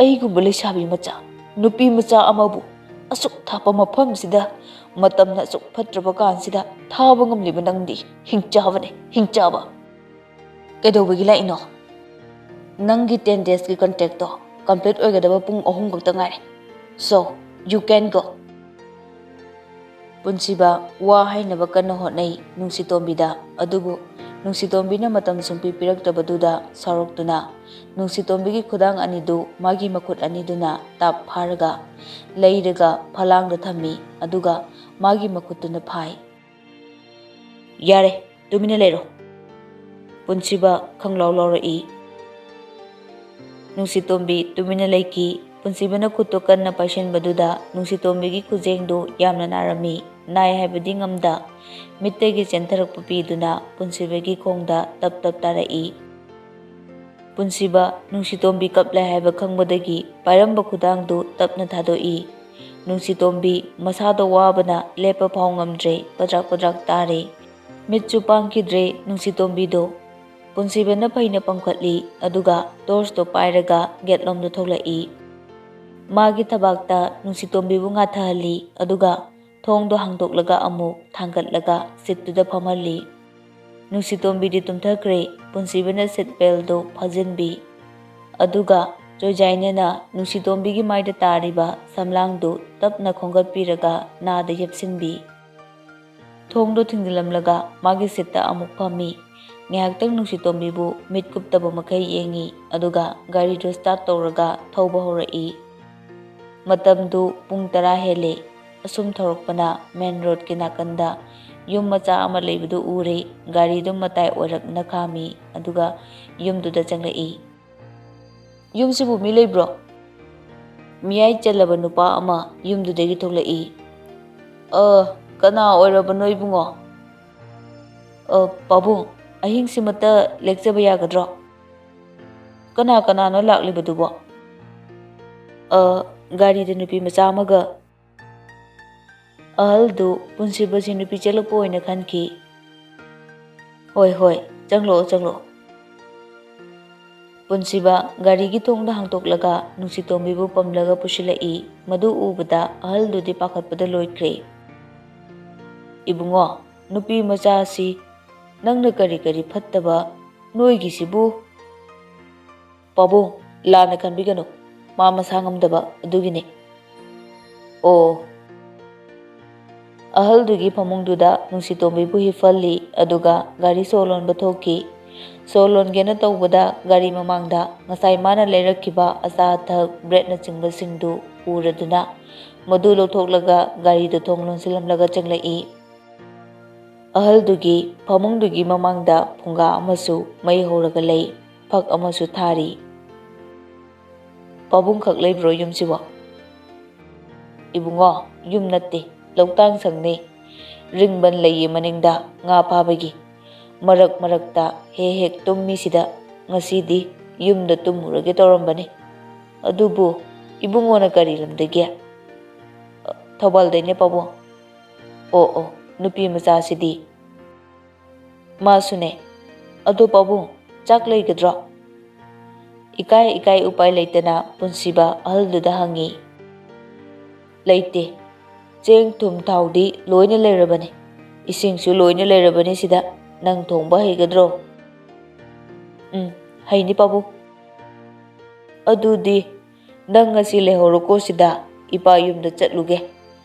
ꯑꯩꯒꯨꯝꯕ ꯂꯩꯁꯥꯕꯤ ꯃꯆꯥ, ꯅꯨꯄꯤ ꯃꯆꯥ ꯑꯃꯕꯨ ꯑꯁꯨꯛ ꯊꯥꯞꯄ ꯃꯐꯝꯁꯤꯗ, ꯃꯇꯝꯅ ꯑꯁꯨꯛ ꯐꯠꯇ꯭ꯔꯕ ꯀꯥꯟꯁꯤꯗ ꯊꯥꯕ ꯉꯝꯂꯤꯕ ꯅꯪꯗꯤ ꯍꯤꯡꯆꯥꯕꯅꯦ, ꯍꯤꯡꯆꯥꯕ꯫ ꯀꯩꯗꯧꯕꯒꯤ ꯂꯥꯛꯏꯅꯣ? ꯅꯪꯒꯤ ten days ꯀꯤ contract ꯇꯣ complete ꯑꯣꯏꯒꯗꯕ ꯄꯨꯡ ꯑꯍꯨꯝ ꯈꯛꯇ ꯉꯥꯏꯔꯦ꯫ So, you can go꯫ ꯄꯨꯟꯁꯤꯕ ꯋꯥ ꯍꯥꯏꯅꯕ ꯀꯟꯅ ꯍꯣꯠꯅꯩ ꯅꯨꯡꯁꯤꯇꯣꯝꯕꯤꯗ꯫ ꯑꯗꯨꯕꯨ ꯅꯨꯡꯁꯤꯇꯣꯝꯕꯤꯅ ꯃꯇꯝ ꯁꯨꯡꯄꯤ ꯄꯤꯔꯛꯇꯕꯗꯨꯗ ꯁꯥꯎꯔꯛꯇꯨꯅ ꯅꯨꯡꯁꯤꯇꯣꯝꯕꯤꯒꯤ ꯈꯨꯗꯥꯡ ꯑꯅꯤꯗꯨ ꯃꯥꯒꯤ ꯃꯈꯨꯠ ꯑꯅꯤꯗꯨꯅ ꯇꯥꯞ ꯐꯥꯔꯒ ꯂꯩꯔꯒ ꯐꯂꯥꯡꯗ ꯊꯝꯃꯤ꯫ ꯑꯗꯨꯒ ꯃꯥꯒꯤ ꯃꯈꯨꯠꯇꯨꯅ ꯐꯥꯏ꯫ "ꯌꯥꯔꯦ, ꯇꯨꯃꯤꯟꯅ ꯂꯩꯔꯣ!" ꯄꯨꯟꯁꯤꯕ ꯈꯪꯂꯥꯎ ꯂꯥꯎꯔꯛꯏ꯫ ꯅꯨꯡꯁꯤꯇꯣꯝꯕꯤ ꯇꯨꯃꯤꯟꯅ ꯂꯩꯈꯤ꯫ ꯄꯨꯟꯁꯤꯕꯅ ꯈꯨꯠꯇꯨ ꯀꯟꯅ ꯄꯥꯏꯁꯤꯟꯕꯗꯨꯗ ꯅꯨꯡꯁꯤꯇꯣꯝꯕꯤꯒꯤ ꯈꯨꯖꯦꯡꯗꯨ ꯌꯥꯝꯅ ꯅꯥꯔꯝꯃꯤ꯫ ꯅꯥꯏ ꯍꯥꯏꯕꯗꯤ ꯉꯝꯗ, ꯃꯤꯠꯇꯒꯤ ꯆꯦꯟꯊꯔꯛꯄ ꯄꯤꯗꯨꯅ ꯄꯨꯟꯁꯤꯕꯒꯤ ꯈꯣꯡꯗ ꯇꯞ ꯇꯞ ꯇꯥꯔꯛꯏ꯫ ꯄꯨꯟꯁꯤꯕ ꯅꯨꯡꯁꯤꯇꯣꯝꯕꯤ ꯀꯞꯂꯦ ꯍꯥꯏꯕ ꯈꯪꯕꯗꯒꯤ ꯄꯥꯏꯔꯝꯕ ꯈꯨꯗꯥꯡꯗꯨ ꯇꯞꯅ ꯊꯥꯗꯣꯛꯏ꯫ ꯅꯨꯡꯁꯤꯇꯣꯝꯕꯤ ꯃꯁꯥꯗꯣ ꯋꯥꯕꯅ ꯂꯦꯞꯄ ꯐꯥꯎ ꯉꯝꯗ꯭ꯔꯦ, ꯄꯗ꯭ꯔꯥꯛ ꯄꯗ꯭ꯔꯥꯛ ꯇꯥꯔꯦ꯫ ꯃꯤꯠꯁꯨ ꯄꯥꯡꯈꯤꯗ꯭ꯔꯦ ꯅꯨꯡꯁꯤꯇꯣꯝꯕꯤꯗꯣ꯫ ꯄꯨꯟꯁꯤꯕꯅ ꯐꯩꯅ ꯄꯥꯡꯈꯠꯂꯤ, ꯑꯗꯨꯒ torch ꯇꯣ ꯄꯥꯏꯔꯒ gate ꯂꯣꯝꯗ ꯊꯣꯛꯂꯛꯏ꯫ ꯃꯥꯒꯤ ꯊꯕꯥꯛꯇ ꯅꯨꯡꯁꯤꯇꯣꯝꯕꯤꯕꯨ ꯉꯥꯊꯍꯜꯂꯤ, ꯑꯗꯨꯒ ꯊꯣꯡꯗꯣ ꯍꯥꯡꯗꯣꯛꯂꯒ ꯑꯃꯨꯛ ꯊꯥꯡꯒꯠꯂꯒ seat ꯇꯨꯗ ꯐꯝꯍꯜꯂꯤ꯫ ꯅꯨꯡꯁꯤꯇꯣꯝꯕꯤꯗꯤ ꯇꯨꯝꯊꯈ꯭ꯔꯦ꯫ ꯄꯨꯟꯁꯤꯕꯅ seat belt ꯗꯨ ꯐꯥꯖꯤꯟꯕꯤ꯫ ꯑꯗꯨꯒ ꯆꯣꯏꯖꯥꯏꯅꯦꯅ ꯅꯨꯡꯁꯤꯇꯣꯝꯕꯤꯒꯤ ꯃꯥꯏꯗ ꯇꯥꯔꯤꯕ ꯁꯝꯂꯥꯡꯗꯨ ꯇꯞꯅ ꯈꯣꯝꯒꯠꯄꯤꯔꯒ ꯅꯥꯗ ꯌꯦꯞꯁꯤꯟꯕꯤ꯫ ꯊꯣꯡꯗꯣ ꯊꯤꯡꯖꯤꯜꯂꯝꯂꯒ ꯃꯥꯒꯤ seat ꯇ ꯑꯃꯨꯛ ꯐꯝꯃꯤ꯫ ꯉꯥꯏꯍꯥꯛꯇꯪ ꯅꯨꯡꯁꯤꯇꯣꯝꯕꯤꯕꯨ ꯃꯤꯠ ꯀꯨꯞꯇꯕ ꯃꯈꯩ ꯌꯦꯡꯉꯤ, ꯑꯗꯨꯒ ꯒꯥꯔꯤꯗꯨ start ꯇꯧꯔꯒ ꯊꯧꯕ ꯍꯧꯔꯛꯏ꯫ ꯃꯇꯝꯗꯨ ꯄꯨꯡ ꯇꯔꯥ ꯍꯦꯜꯂꯦ꯫ ꯑꯁꯨꯝ ꯊꯧꯔꯛꯄꯅ main road ꯀꯤ ꯅꯥꯀꯟꯗ ꯌꯨꯝ ꯃꯆꯥ ꯑꯃ ꯂꯩꯕꯗꯨ ꯎꯔꯦ꯫ ꯒꯥꯔꯤꯗꯨ ꯃꯇꯥꯏ ꯑꯣꯏꯔꯞꯅ ꯈꯥꯝꯃꯤ, ꯑꯗꯨꯒ ꯌꯨꯝꯗꯨꯗ ꯆꯪꯂꯛꯏ꯫ "ꯌꯨꯝꯁꯤꯕꯨ ꯃꯤ ꯂꯩꯕ꯭ꯔꯣ?" ꯃꯤꯌꯥꯏ ꯆꯜꯂꯕ ꯅꯨꯄꯥ ꯑꯃ ꯌꯨꯝꯗꯨꯗꯒꯤ ꯊꯣꯛꯂꯛꯏ꯫ ꯑ, ꯀꯅꯥ ꯑꯣꯏꯔꯕꯅꯣ ꯏꯕꯨꯡꯉꯣ? ꯑ, ꯄꯥꯕꯨꯡ, ꯑꯍꯤꯡꯁꯤꯃꯇ ꯂꯦꯛꯆꯕ ꯌꯥꯒꯗ꯭ꯔꯣ? ꯀꯅꯥ ꯀꯅꯥꯅꯣ ꯂꯥꯛꯂꯤꯕꯗꯨꯕꯣ? ꯑ, ꯒꯥꯔꯤꯗ ꯅꯨꯄꯤ ꯃꯆꯥ ꯑꯃꯒ꯫ ꯑꯍꯜꯗꯨ ꯄꯨꯟꯁꯤꯕꯁꯤ ꯅꯨꯄꯤ ꯆꯦꯜꯂꯛꯄ ꯑꯣꯏꯅ ꯈꯟꯈꯤ꯫ "ꯍꯣꯏ, ꯍꯣꯏ, ꯆꯪꯂꯛꯑꯣ, ꯆꯪꯂꯛꯑꯣ꯫" ꯄꯨꯟꯁꯤꯕ ꯒꯥꯔꯤꯒꯤ ꯊꯣꯡꯗ ꯍꯥꯡꯇꯣꯛꯂꯒ ꯅꯨꯡꯁꯤꯇꯣꯝꯕꯤꯕꯨ ꯄꯝꯂꯒ ꯄꯨꯁꯤꯜꯂꯛꯏ꯫ ꯃꯗꯨ ꯎꯕꯗ ꯑꯍꯜꯗꯨꯗꯤ ꯄꯥꯈꯠꯄꯗ ꯂꯣꯏꯈ꯭ꯔꯦ꯫ "ꯏꯕꯨꯡꯉꯣ, ꯅꯨꯄꯤ ꯃꯆꯥꯁꯤ ꯅꯪꯅ ꯀꯔꯤ ꯀꯔꯤ ꯐꯠꯇꯕ ꯅꯣꯏꯒꯤꯁꯤꯕꯨ?" "ꯄꯥꯕꯨꯡ, ꯂꯥꯟꯅ ꯈꯟꯕꯤꯒꯅꯨ, ꯃꯥ ꯃꯁꯥ ꯉꯝꯗꯕ ꯑꯗꯨꯒꯤꯅꯤ꯫" "ꯑꯣ꯫" ꯑꯍꯜꯗꯨꯒꯤ ꯐꯃꯨꯡꯗꯨꯗ ꯅꯨꯡꯁꯤꯇꯣꯝꯕꯤꯕꯨ ꯍꯤꯞꯍꯜꯂꯤ, ꯑꯗꯨꯒ ꯒꯥꯔꯤ ꯁꯣ ꯂꯣꯟꯕ ꯊꯣꯛꯈꯤ꯫ ꯁꯣ ꯂꯣꯟꯒꯦꯅ ꯇꯧꯕꯗ ꯒꯥꯔꯤ ꯃꯃꯥꯡꯗ ꯉꯁꯥꯏ ꯃꯥꯅ ꯂꯩꯔꯛꯈꯤꯕ ꯑꯆꯥ ꯑꯊꯛ, ꯕ꯭ꯔꯦꯗꯅꯆꯤꯡꯕꯁꯤꯡꯗꯨ ꯎꯔꯗꯨꯅ ꯃꯗꯨ ꯂꯧꯊꯣꯛꯂꯒ ꯒꯥꯔꯤꯗꯨ ꯊꯣꯡ ꯂꯣꯟꯁꯤꯜꯂꯝꯂꯒ ꯆꯪꯂꯛꯏ꯫ ꯑꯍꯜꯗꯨꯒꯤ ꯐꯃꯨꯡꯗꯨꯒꯤ ꯃꯃꯥꯡꯗ ꯐꯨꯡꯒꯥ ꯑꯃꯁꯨ ꯃꯩ ꯍꯧꯔꯒ ꯂꯩ, ꯐꯛ ꯑꯃꯁꯨ ꯊꯥꯔꯤ꯫ "ꯄꯥꯕꯨꯡꯈꯛ ꯂꯩꯕ꯭ꯔꯣ ꯌꯨꯝꯁꯤꯕꯣ?" "ꯏꯕꯨꯡꯉꯣ, ꯌꯨꯝ ꯅꯠꯇꯦ, ꯂꯧꯇꯥꯡ ꯁꯪꯅꯤ꯫ ꯔꯤꯡꯕꯟ ꯂꯩꯌꯦ ꯃꯅꯤꯡꯗ ꯉꯥ ꯐꯥꯕꯒꯤ꯫ ꯃꯔꯛ ꯃꯔꯛꯇ ꯍꯦꯛ ꯍꯦꯛ ꯇꯨꯝꯃꯤꯁꯤꯗ ꯉꯁꯤꯗꯤ ꯌꯨꯝꯗ ꯇꯨꯝꯃꯨꯔꯒꯦ ꯇꯧꯔꯝꯕꯅꯤ꯫ ꯑꯗꯨꯕꯨ ꯏꯕꯨꯡꯉꯣꯅ ꯀꯔꯤ ꯂꯝꯗꯒꯤ?" "ꯊꯧꯕꯥꯜꯗꯩꯅꯦ ꯄꯥꯕꯨꯡ꯫" "ꯑꯣ ꯑꯣ, ꯅꯨꯄꯤ ꯃꯆꯥꯁꯤꯗꯤ꯫" "ꯃꯥꯁꯨꯅꯦ꯫ ꯑꯗꯣ ꯄꯥꯕꯨꯡ, ꯆꯥꯛ ꯂꯩꯒꯗ꯭ꯔꯣ?" ꯏꯀꯥꯏ ꯏꯀꯥꯏ ꯎꯄꯥꯏ ꯂꯩꯇꯅ ꯄꯨꯟꯁꯤꯕ ꯑꯍꯜꯗꯨꯗ ꯍꯪꯉꯤ꯫ "ꯂꯩꯇꯦ꯫ ꯆꯦꯡ, ꯊꯨꯝ, ꯊꯥꯎꯗꯤ ꯂꯣꯏꯅ ꯂꯩꯔꯕꯅꯤ꯫ ꯏꯁꯤꯡꯁꯨ ꯂꯣꯏꯅ ꯂꯩꯔꯕꯅꯤ ꯁꯤꯗ꯫ ꯅꯪ ꯊꯣꯡꯕ ꯍꯩꯒꯗ꯭ꯔꯣ?" "ꯎꯝ, ꯍꯩꯅꯤ ꯄꯥꯕꯨꯡ꯫" "ꯑꯗꯨꯗꯤ ꯅꯪ ꯉꯁꯤ ꯂꯩꯍꯧꯔꯣꯀꯣ ꯁꯤꯗ, ꯏꯄꯥ ꯌꯨꯝꯗ ꯆꯠꯂꯨꯒꯦ꯫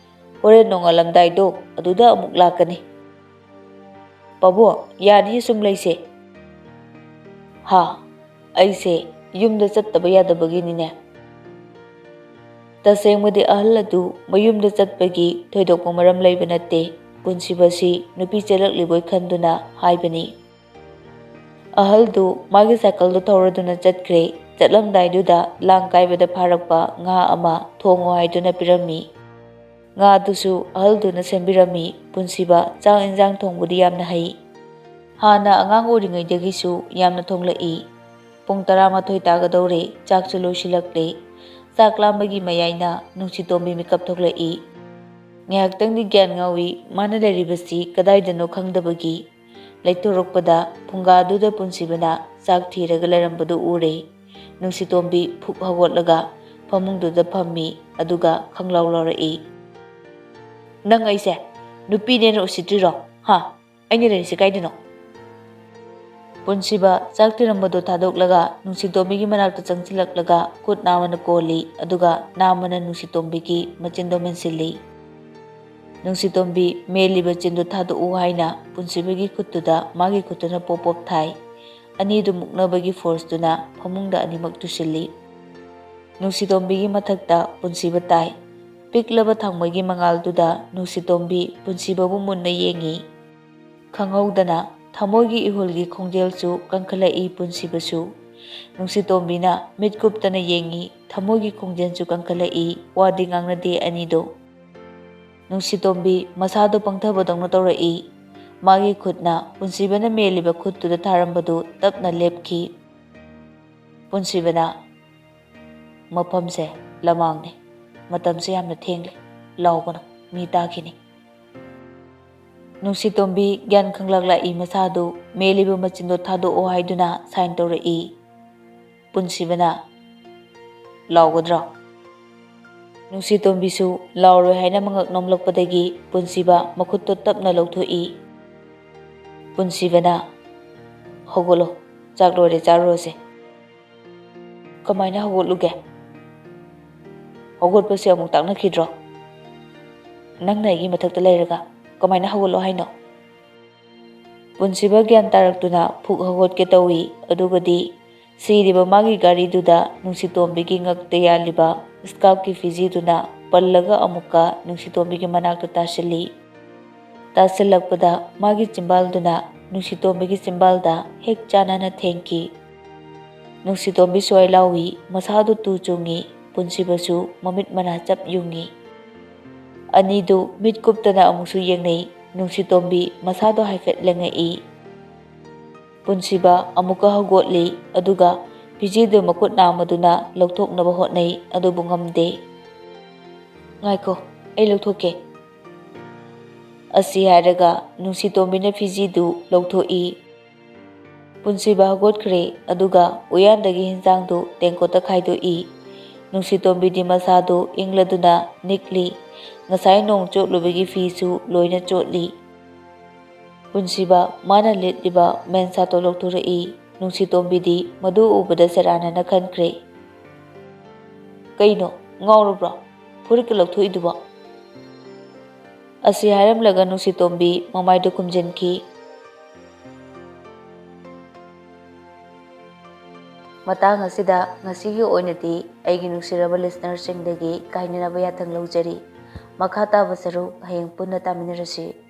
ꯍꯣꯔꯦꯟ ꯅꯣꯡꯉꯥꯜꯂꯝꯗꯥꯏꯗꯣ ꯑꯗꯨꯗ ꯑꯃꯨꯛ ꯂꯥꯛꯀꯅꯤ꯫" "ꯄꯥꯕꯨꯡ, ꯌꯥꯅꯤ ꯁꯨꯝ ꯂꯩꯁꯦ꯫" "ꯍꯥ, ꯑꯩꯁꯦ ꯌꯨꯝꯗ ꯆꯠꯇꯕ ꯌꯥꯗꯕꯒꯤꯅꯤꯅꯦ꯫" ꯇꯁꯦꯡꯕꯗꯤ ꯑꯍꯜ ꯑꯗꯨ ꯃꯌꯨꯝꯗ ꯆꯠꯄꯒꯤ ꯊꯣꯏꯗꯣꯛꯄ ꯃꯔꯝ ꯂꯩꯕ ꯅꯠꯇꯦ꯫ ꯄꯨꯟꯁꯤꯕꯁꯤ ꯅꯨꯄꯤ ꯆꯦꯜꯂꯛꯂꯤꯕꯣꯏ ꯈꯟꯗꯨꯅ ꯍꯥꯏꯕꯅꯤ꯫ ꯑꯍꯜꯗꯨ ꯃꯥꯒꯤ ꯁꯥꯏꯀꯜꯗꯨ ꯊꯧꯔꯗꯨꯅ ꯆꯠꯈ꯭ꯔꯦ꯫ ꯆꯠꯂꯝꯗꯥꯏꯗꯨꯗ ꯂꯥꯡ ꯀꯥꯏꯕꯗ ꯐꯥꯔꯛꯄ ꯉꯥ ꯑꯃ ꯊꯣꯡꯉꯨ ꯍꯥꯏꯗꯨꯅ ꯄꯤꯔꯝꯃꯤ꯫ ꯉꯥꯗꯨꯁꯨ ꯑꯍꯜꯗꯨꯅ ꯁꯦꯝꯕꯤꯔꯝꯃꯤ꯫ ꯄꯨꯟꯁꯤꯕ ꯆꯥꯛ ꯏꯟꯖꯥꯡ ꯊꯣꯡꯕꯗꯤ ꯌꯥꯝꯅ ꯍꯩ꯫ ꯍꯥꯟꯅ ꯑꯉꯥꯡ ꯑꯣꯏꯔꯤꯉꯩꯗꯒꯤꯁꯨ ꯌꯥꯝꯅ ꯊꯣꯡꯂꯛꯏ꯫ ꯄꯨꯡ ꯇꯔꯥꯃꯥꯊꯣꯏ ꯇꯥꯒꯗꯧꯔꯦ, ꯆꯥꯛꯁꯨ ꯂꯣꯏꯁꯤꯜꯂꯛꯂꯦ꯫ ꯆꯥꯛ ꯂꯥꯝꯕꯒꯤ ꯃꯌꯥꯏꯅ ꯅꯨꯡꯁꯤꯇꯣꯝꯕꯤ ꯃꯤꯀꯞ ꯊꯣꯛꯂꯛꯏ꯫ ꯉꯥꯏꯍꯥꯛꯇꯪꯗꯤ ꯒ꯭ꯌꯥꯟ ꯉꯥꯎꯏ, ꯃꯥꯅ ꯂꯩꯔꯤꯕꯁꯤ ꯀꯗꯥꯏꯗꯅꯣ ꯈꯪꯗꯕꯒꯤ꯫ ꯂꯩꯊꯣꯔꯛꯄꯗ ꯐꯨꯡꯒꯥꯗꯨꯗ ꯄꯨꯟꯁꯤꯕꯅ ꯆꯥꯛ ꯊꯤꯔꯒ ꯂꯩꯔꯝꯕꯗꯨ ꯎꯔꯦ꯫ ꯅꯨꯡꯁꯤꯇꯣꯝꯕꯤ ꯐꯨꯛ ꯍꯧꯒꯠꯂꯒ ꯐꯃꯨꯡꯗꯨꯗ ꯐꯝꯃꯤ, ꯑꯗꯨꯒ ꯈꯪꯂꯥꯎ ꯂꯥꯎꯔꯛꯏ꯫ "ꯅꯪ ꯑꯩꯁꯦ ꯅꯨꯄꯤꯅꯦꯅ ꯎꯁꯤꯠꯇ꯭ꯔꯤꯔꯣ? ꯍꯥ? ꯑꯩꯅ ꯂꯩꯔꯤꯁꯦ ꯀꯥꯏꯗꯅꯣ?" ꯄꯨꯟꯁꯤꯕ ꯆꯥꯛ ꯊꯤꯔꯝꯕꯗꯨ ꯊꯥꯗꯣꯛꯂꯒ ꯅꯨꯡꯁꯤꯇꯣꯝꯕꯤꯒꯤ ꯃꯅꯥꯛꯇ ꯆꯪꯁꯤꯜꯂꯛꯂꯒ ꯈꯨꯠ ꯅꯥꯝꯃꯅ ꯀꯣꯜꯂꯤ, ꯑꯗꯨꯒ ꯅꯥꯝꯃꯅ ꯅꯨꯡꯁꯤꯇꯣꯝꯕꯤꯒꯤ ꯃꯆꯤꯟꯗꯣ ꯃꯦꯟꯁꯤꯜꯂꯤ꯫ ꯅꯨꯡꯁꯤꯇꯣꯝꯕꯤ ꯃꯦꯜꯂꯤꯕ ꯆꯤꯟꯗꯨ ꯊꯥꯗꯣꯛꯎ ꯍꯥꯏꯅ ꯄꯨꯟꯁꯤꯕꯒꯤ ꯈꯨꯠꯇꯨꯗ ꯃꯥꯒꯤ ꯈꯨꯠꯇꯨꯅ ꯄꯣꯞ ꯄꯣꯞ ꯊꯥꯏ꯫ ꯑꯅꯤꯗꯨ ꯃꯨꯛꯅꯕꯒꯤ ꯐꯣꯔꯁꯇꯨꯅ ꯐꯃꯨꯡꯗ ꯑꯅꯤꯃꯛ ꯇꯨꯁꯤꯜꯂꯤ꯫ ꯅꯨꯡꯁꯤꯇꯣꯝꯕꯤꯒꯤ ꯃꯊꯛꯇ ꯄꯨꯟꯁꯤꯕ ꯇꯥꯏ꯫ ꯄꯤꯛꯂꯕ ꯊꯥꯡꯃꯩꯒꯤ ꯃꯉꯥꯜꯗꯨꯗ ꯅꯨꯡꯁꯤꯇꯣꯝꯕꯤ ꯄꯨꯟꯁꯤꯕꯕꯨ ꯃꯨꯟꯅ ꯌꯦꯡꯉꯤ꯫ ꯈꯪꯍꯧꯗꯅ ꯊꯃꯣꯏꯒꯤ ꯏꯍꯨꯜꯒꯤ ꯈꯣꯡꯖꯦꯜꯁꯨ ꯀꯟꯈꯠꯂꯛꯏ ꯄꯨꯟꯁꯤꯕꯁꯨ꯫ ꯅꯨꯡꯁꯤꯇꯣꯝꯕꯤꯅ ꯃꯤꯠ ꯀꯨꯞꯇꯅ ꯌꯦꯡꯉꯤ, ꯊꯃꯣꯏꯒꯤ ꯈꯣꯡꯖꯦꯜꯁꯨ ꯀꯟꯈꯠꯂꯛꯏ, ꯋꯥꯗꯤ ꯉꯥꯡꯅꯗꯦ ꯑꯅꯤꯗꯣ꯫ ꯅꯨꯡꯁꯤꯇꯣꯝꯕꯤ ꯃꯁꯥꯗꯣ ꯄꯪꯊꯕꯗꯧꯅ ꯇꯧꯔꯛꯏ꯫ ꯃꯥꯒꯤ ꯈꯨꯠꯅ ꯄꯨꯟꯁꯤꯕꯅ ꯃꯦꯜꯂꯤꯕ ꯈꯨꯠꯇꯨꯗ ꯊꯥꯔꯝꯕꯗꯨ ꯇꯞꯅ ꯂꯦꯞꯈꯤ꯫ ꯄꯨꯟꯁꯤꯕꯅ, "ꯃꯐꯝꯁꯦ ꯂꯃꯥꯡꯅꯤ, ꯃꯇꯝꯁꯦ ꯌꯥꯝꯅ ꯊꯦꯡꯂꯦ, ꯂꯥꯎꯒꯅꯨ, ꯃꯤ ꯇꯥꯈꯤꯅꯤ"꯫ ꯅꯨꯡꯁꯤꯇꯣꯝꯕꯤ ꯒ꯭ꯌꯥꯟ ꯈꯪꯂꯛ ꯂꯥꯛꯏ ꯃꯁꯥꯗꯨ, ꯃꯦꯜꯂꯤꯕ ꯃꯆꯤꯟꯗꯣ ꯊꯥꯗꯣꯛꯑꯣ ꯍꯥꯏꯗꯨꯅ ꯁꯥꯏꯟ ꯇꯧꯔꯛꯏ꯫ ꯄꯨꯟꯁꯤꯕꯅ, "ꯂꯥꯎꯒꯗ꯭ꯔꯣ?" ꯅꯨꯡꯁꯤꯇꯣꯝꯕꯤꯁꯨ ꯂꯥꯎꯔꯣꯏ ꯍꯥꯏꯅ ꯃꯉꯛ ꯅꯣꯝꯂꯛꯄꯗꯒꯤ ꯄꯨꯟꯁꯤꯕ ꯃꯈꯨꯠꯇꯣ ꯇꯞꯅ ꯂꯧꯊꯣꯛꯏ꯫ ꯄꯨꯟꯁꯤꯕꯅ, "ꯍꯧꯒꯠꯂꯣ, ꯆꯥꯛ ꯂꯣꯏꯔꯦ, ꯆꯥꯔꯨꯔꯁꯦ"꯫ "ꯀꯃꯥꯏꯅ ꯍꯧꯒꯠꯂꯨꯒꯦ? ꯍꯧꯒꯠꯄꯁꯦ ꯑꯃꯨꯛ ꯇꯥꯛꯅꯈꯤꯗ꯭ꯔꯣ? ꯅꯪꯅ ꯑꯩꯒꯤ ꯃꯊꯛꯇ ꯂꯩꯔꯒ ꯀꯃꯥꯏꯅ ꯍꯧꯒꯠꯂꯣ ꯍꯥꯏꯅꯣ?" ꯄꯨꯟꯁꯤꯕ ꯒ꯭ꯌꯥꯟ ꯇꯥꯔꯛꯇꯨꯅ ꯐꯨꯛ ꯍꯧꯒꯠꯀꯦ ꯇꯧꯏ꯫ ꯑꯗꯨꯒꯗꯤ ꯁꯤꯔꯤꯕ ꯃꯥꯒꯤ ꯒꯥꯔꯤꯗꯨꯗ ꯅꯨꯡꯁꯤꯇꯣꯝꯕꯤꯒꯤ ꯉꯛꯇ ꯌꯥꯜꯂꯤꯕ ꯁ꯭ꯀꯥꯔꯐꯀꯤ ꯐꯤꯖꯤꯗꯨꯅ ꯄꯜꯂꯒ ꯑꯃꯨꯛꯀ ꯅꯨꯡꯁꯤꯇꯣꯝꯕꯤꯒꯤ ꯃꯅꯥꯛꯇ ꯇꯥꯁꯤꯜꯂꯤ꯫ ꯇꯥꯁꯤꯜꯂꯛꯄꯗ ꯃꯥꯒꯤ ꯆꯤꯝꯕꯥꯜꯗꯨꯅ ꯅꯨꯡꯁꯤꯇꯣꯝꯕꯤꯒꯤ ꯆꯤꯝꯕꯥꯜꯗ ꯍꯦꯛ ꯆꯥꯟꯅꯅ ꯊꯦꯡꯈꯤ꯫ ꯅꯨꯡꯁꯤꯇꯣꯝꯕꯤ ꯁ꯭ꯋꯥꯏ ꯂꯥꯎꯏ, ꯃꯁꯥꯗꯨ ꯇꯨ ꯆꯨꯡꯏ, ꯄꯨꯟꯁꯤꯕꯁꯨ ꯃꯃꯤꯠ ꯃꯅꯥ ꯆꯞ ꯌꯨꯡꯏ꯫ ꯑꯅꯤꯗꯨ ꯃꯤꯠ ꯀꯨꯞꯇꯅ ꯑꯃꯨꯛꯁꯨ ꯌꯦꯡꯅꯩ꯫ ꯅꯨꯡꯁꯤꯇꯣꯝꯕꯤ ꯃꯁꯥꯗꯣ ꯍꯥꯏꯐꯦꯠ ꯂꯦꯡꯉꯛꯏ꯫ ꯄꯨꯟꯁꯤꯕ ꯑꯃꯨꯛꯀ ꯍꯧꯒꯠꯂꯤ, ꯑꯗꯨꯒ ꯐꯤꯖꯤꯗꯨ ꯃꯈꯨꯠ ꯅꯥꯝꯃꯗꯨꯅ ꯂꯧꯊꯣꯛꯅꯕ ꯍꯣꯠꯅꯩ, ꯑꯗꯨꯕꯨ ꯉꯝꯗꯦ꯫ "ꯉꯥꯏꯈꯣ, ꯑꯩ ꯂꯧꯊꯣꯛꯀꯦ꯫" ꯑꯁꯤ ꯍꯥꯏꯔꯒ ꯅꯨꯡꯁꯤꯇꯣꯝꯕꯤꯅ ꯐꯤꯖꯤꯗꯨ ꯂꯧꯊꯣꯛꯏ꯫ ꯄꯨꯟꯁꯤꯕ ꯍꯧꯒꯠꯈ꯭ꯔꯦ, ꯑꯗꯨꯒ ꯎꯌꯥꯟꯗꯒꯤ ꯍꯤꯟꯖꯥꯡꯗꯨ ꯇꯦꯡꯀꯣꯠꯇ ꯈꯥꯏꯗꯣꯛꯏ꯫ ꯅꯨꯡꯁꯤꯇꯣꯝꯕꯤꯗꯤ ꯃꯁꯥꯗꯨ ꯏꯪꯂꯗꯨꯅ ꯅꯤꯛꯂꯤ꯫ ꯉꯁꯥꯏ ꯅꯣꯡ ꯆꯣꯠꯂꯨꯕꯒꯤ ꯐꯤꯁꯨ ꯂꯣꯏꯅ ꯆꯣꯠꯂꯤ꯫ ꯄꯨꯟꯁꯤꯕ ꯃꯥꯅ ꯂꯤꯠꯂꯤꯕ ꯃꯦꯟꯁꯥꯠꯇꯣ ꯂꯧꯊꯣꯔꯛꯏ꯫ ꯅꯨꯡꯁꯤꯇꯣꯝꯕꯤꯗꯤ ꯃꯗꯨ ꯎꯕꯗ ꯁꯦꯔꯥꯟꯅꯅ ꯈꯟꯈ꯭ꯔꯦ꯫ "ꯀꯩꯅꯣ, ꯉꯥꯎꯔꯕ꯭ꯔꯣ? ꯐꯨꯔꯤꯠꯀ ꯂꯧꯊꯣꯛꯏꯗꯨꯕꯣ?" ꯑꯁꯤ ꯍꯥꯏꯔꯝꯂꯒ ꯅꯨꯡꯁꯤꯇꯣꯝꯕꯤ ꯃꯃꯥꯏꯗꯨ ꯈꯨꯝꯖꯤꯟꯈꯤ꯫ ꯃꯇꯥꯡ ꯑꯁꯤꯗ ꯉꯁꯤꯒꯤ ꯑꯣꯏꯅꯗꯤ ꯑꯩꯒꯤ ꯅꯨꯡꯁꯤꯔꯕ ꯂꯤꯁꯅꯔꯁꯤꯡꯗꯒꯤ ꯀꯥꯏꯅꯅꯕ ꯌꯥꯊꯪ ꯂꯧꯖꯔꯤ꯫ ꯃꯈꯥ ꯇꯥꯕ ꯁꯔꯨꯛ ꯍꯌꯦꯡ ꯄꯨꯟꯅ ꯇꯥꯃꯤꯟꯅꯔꯁꯤ꯫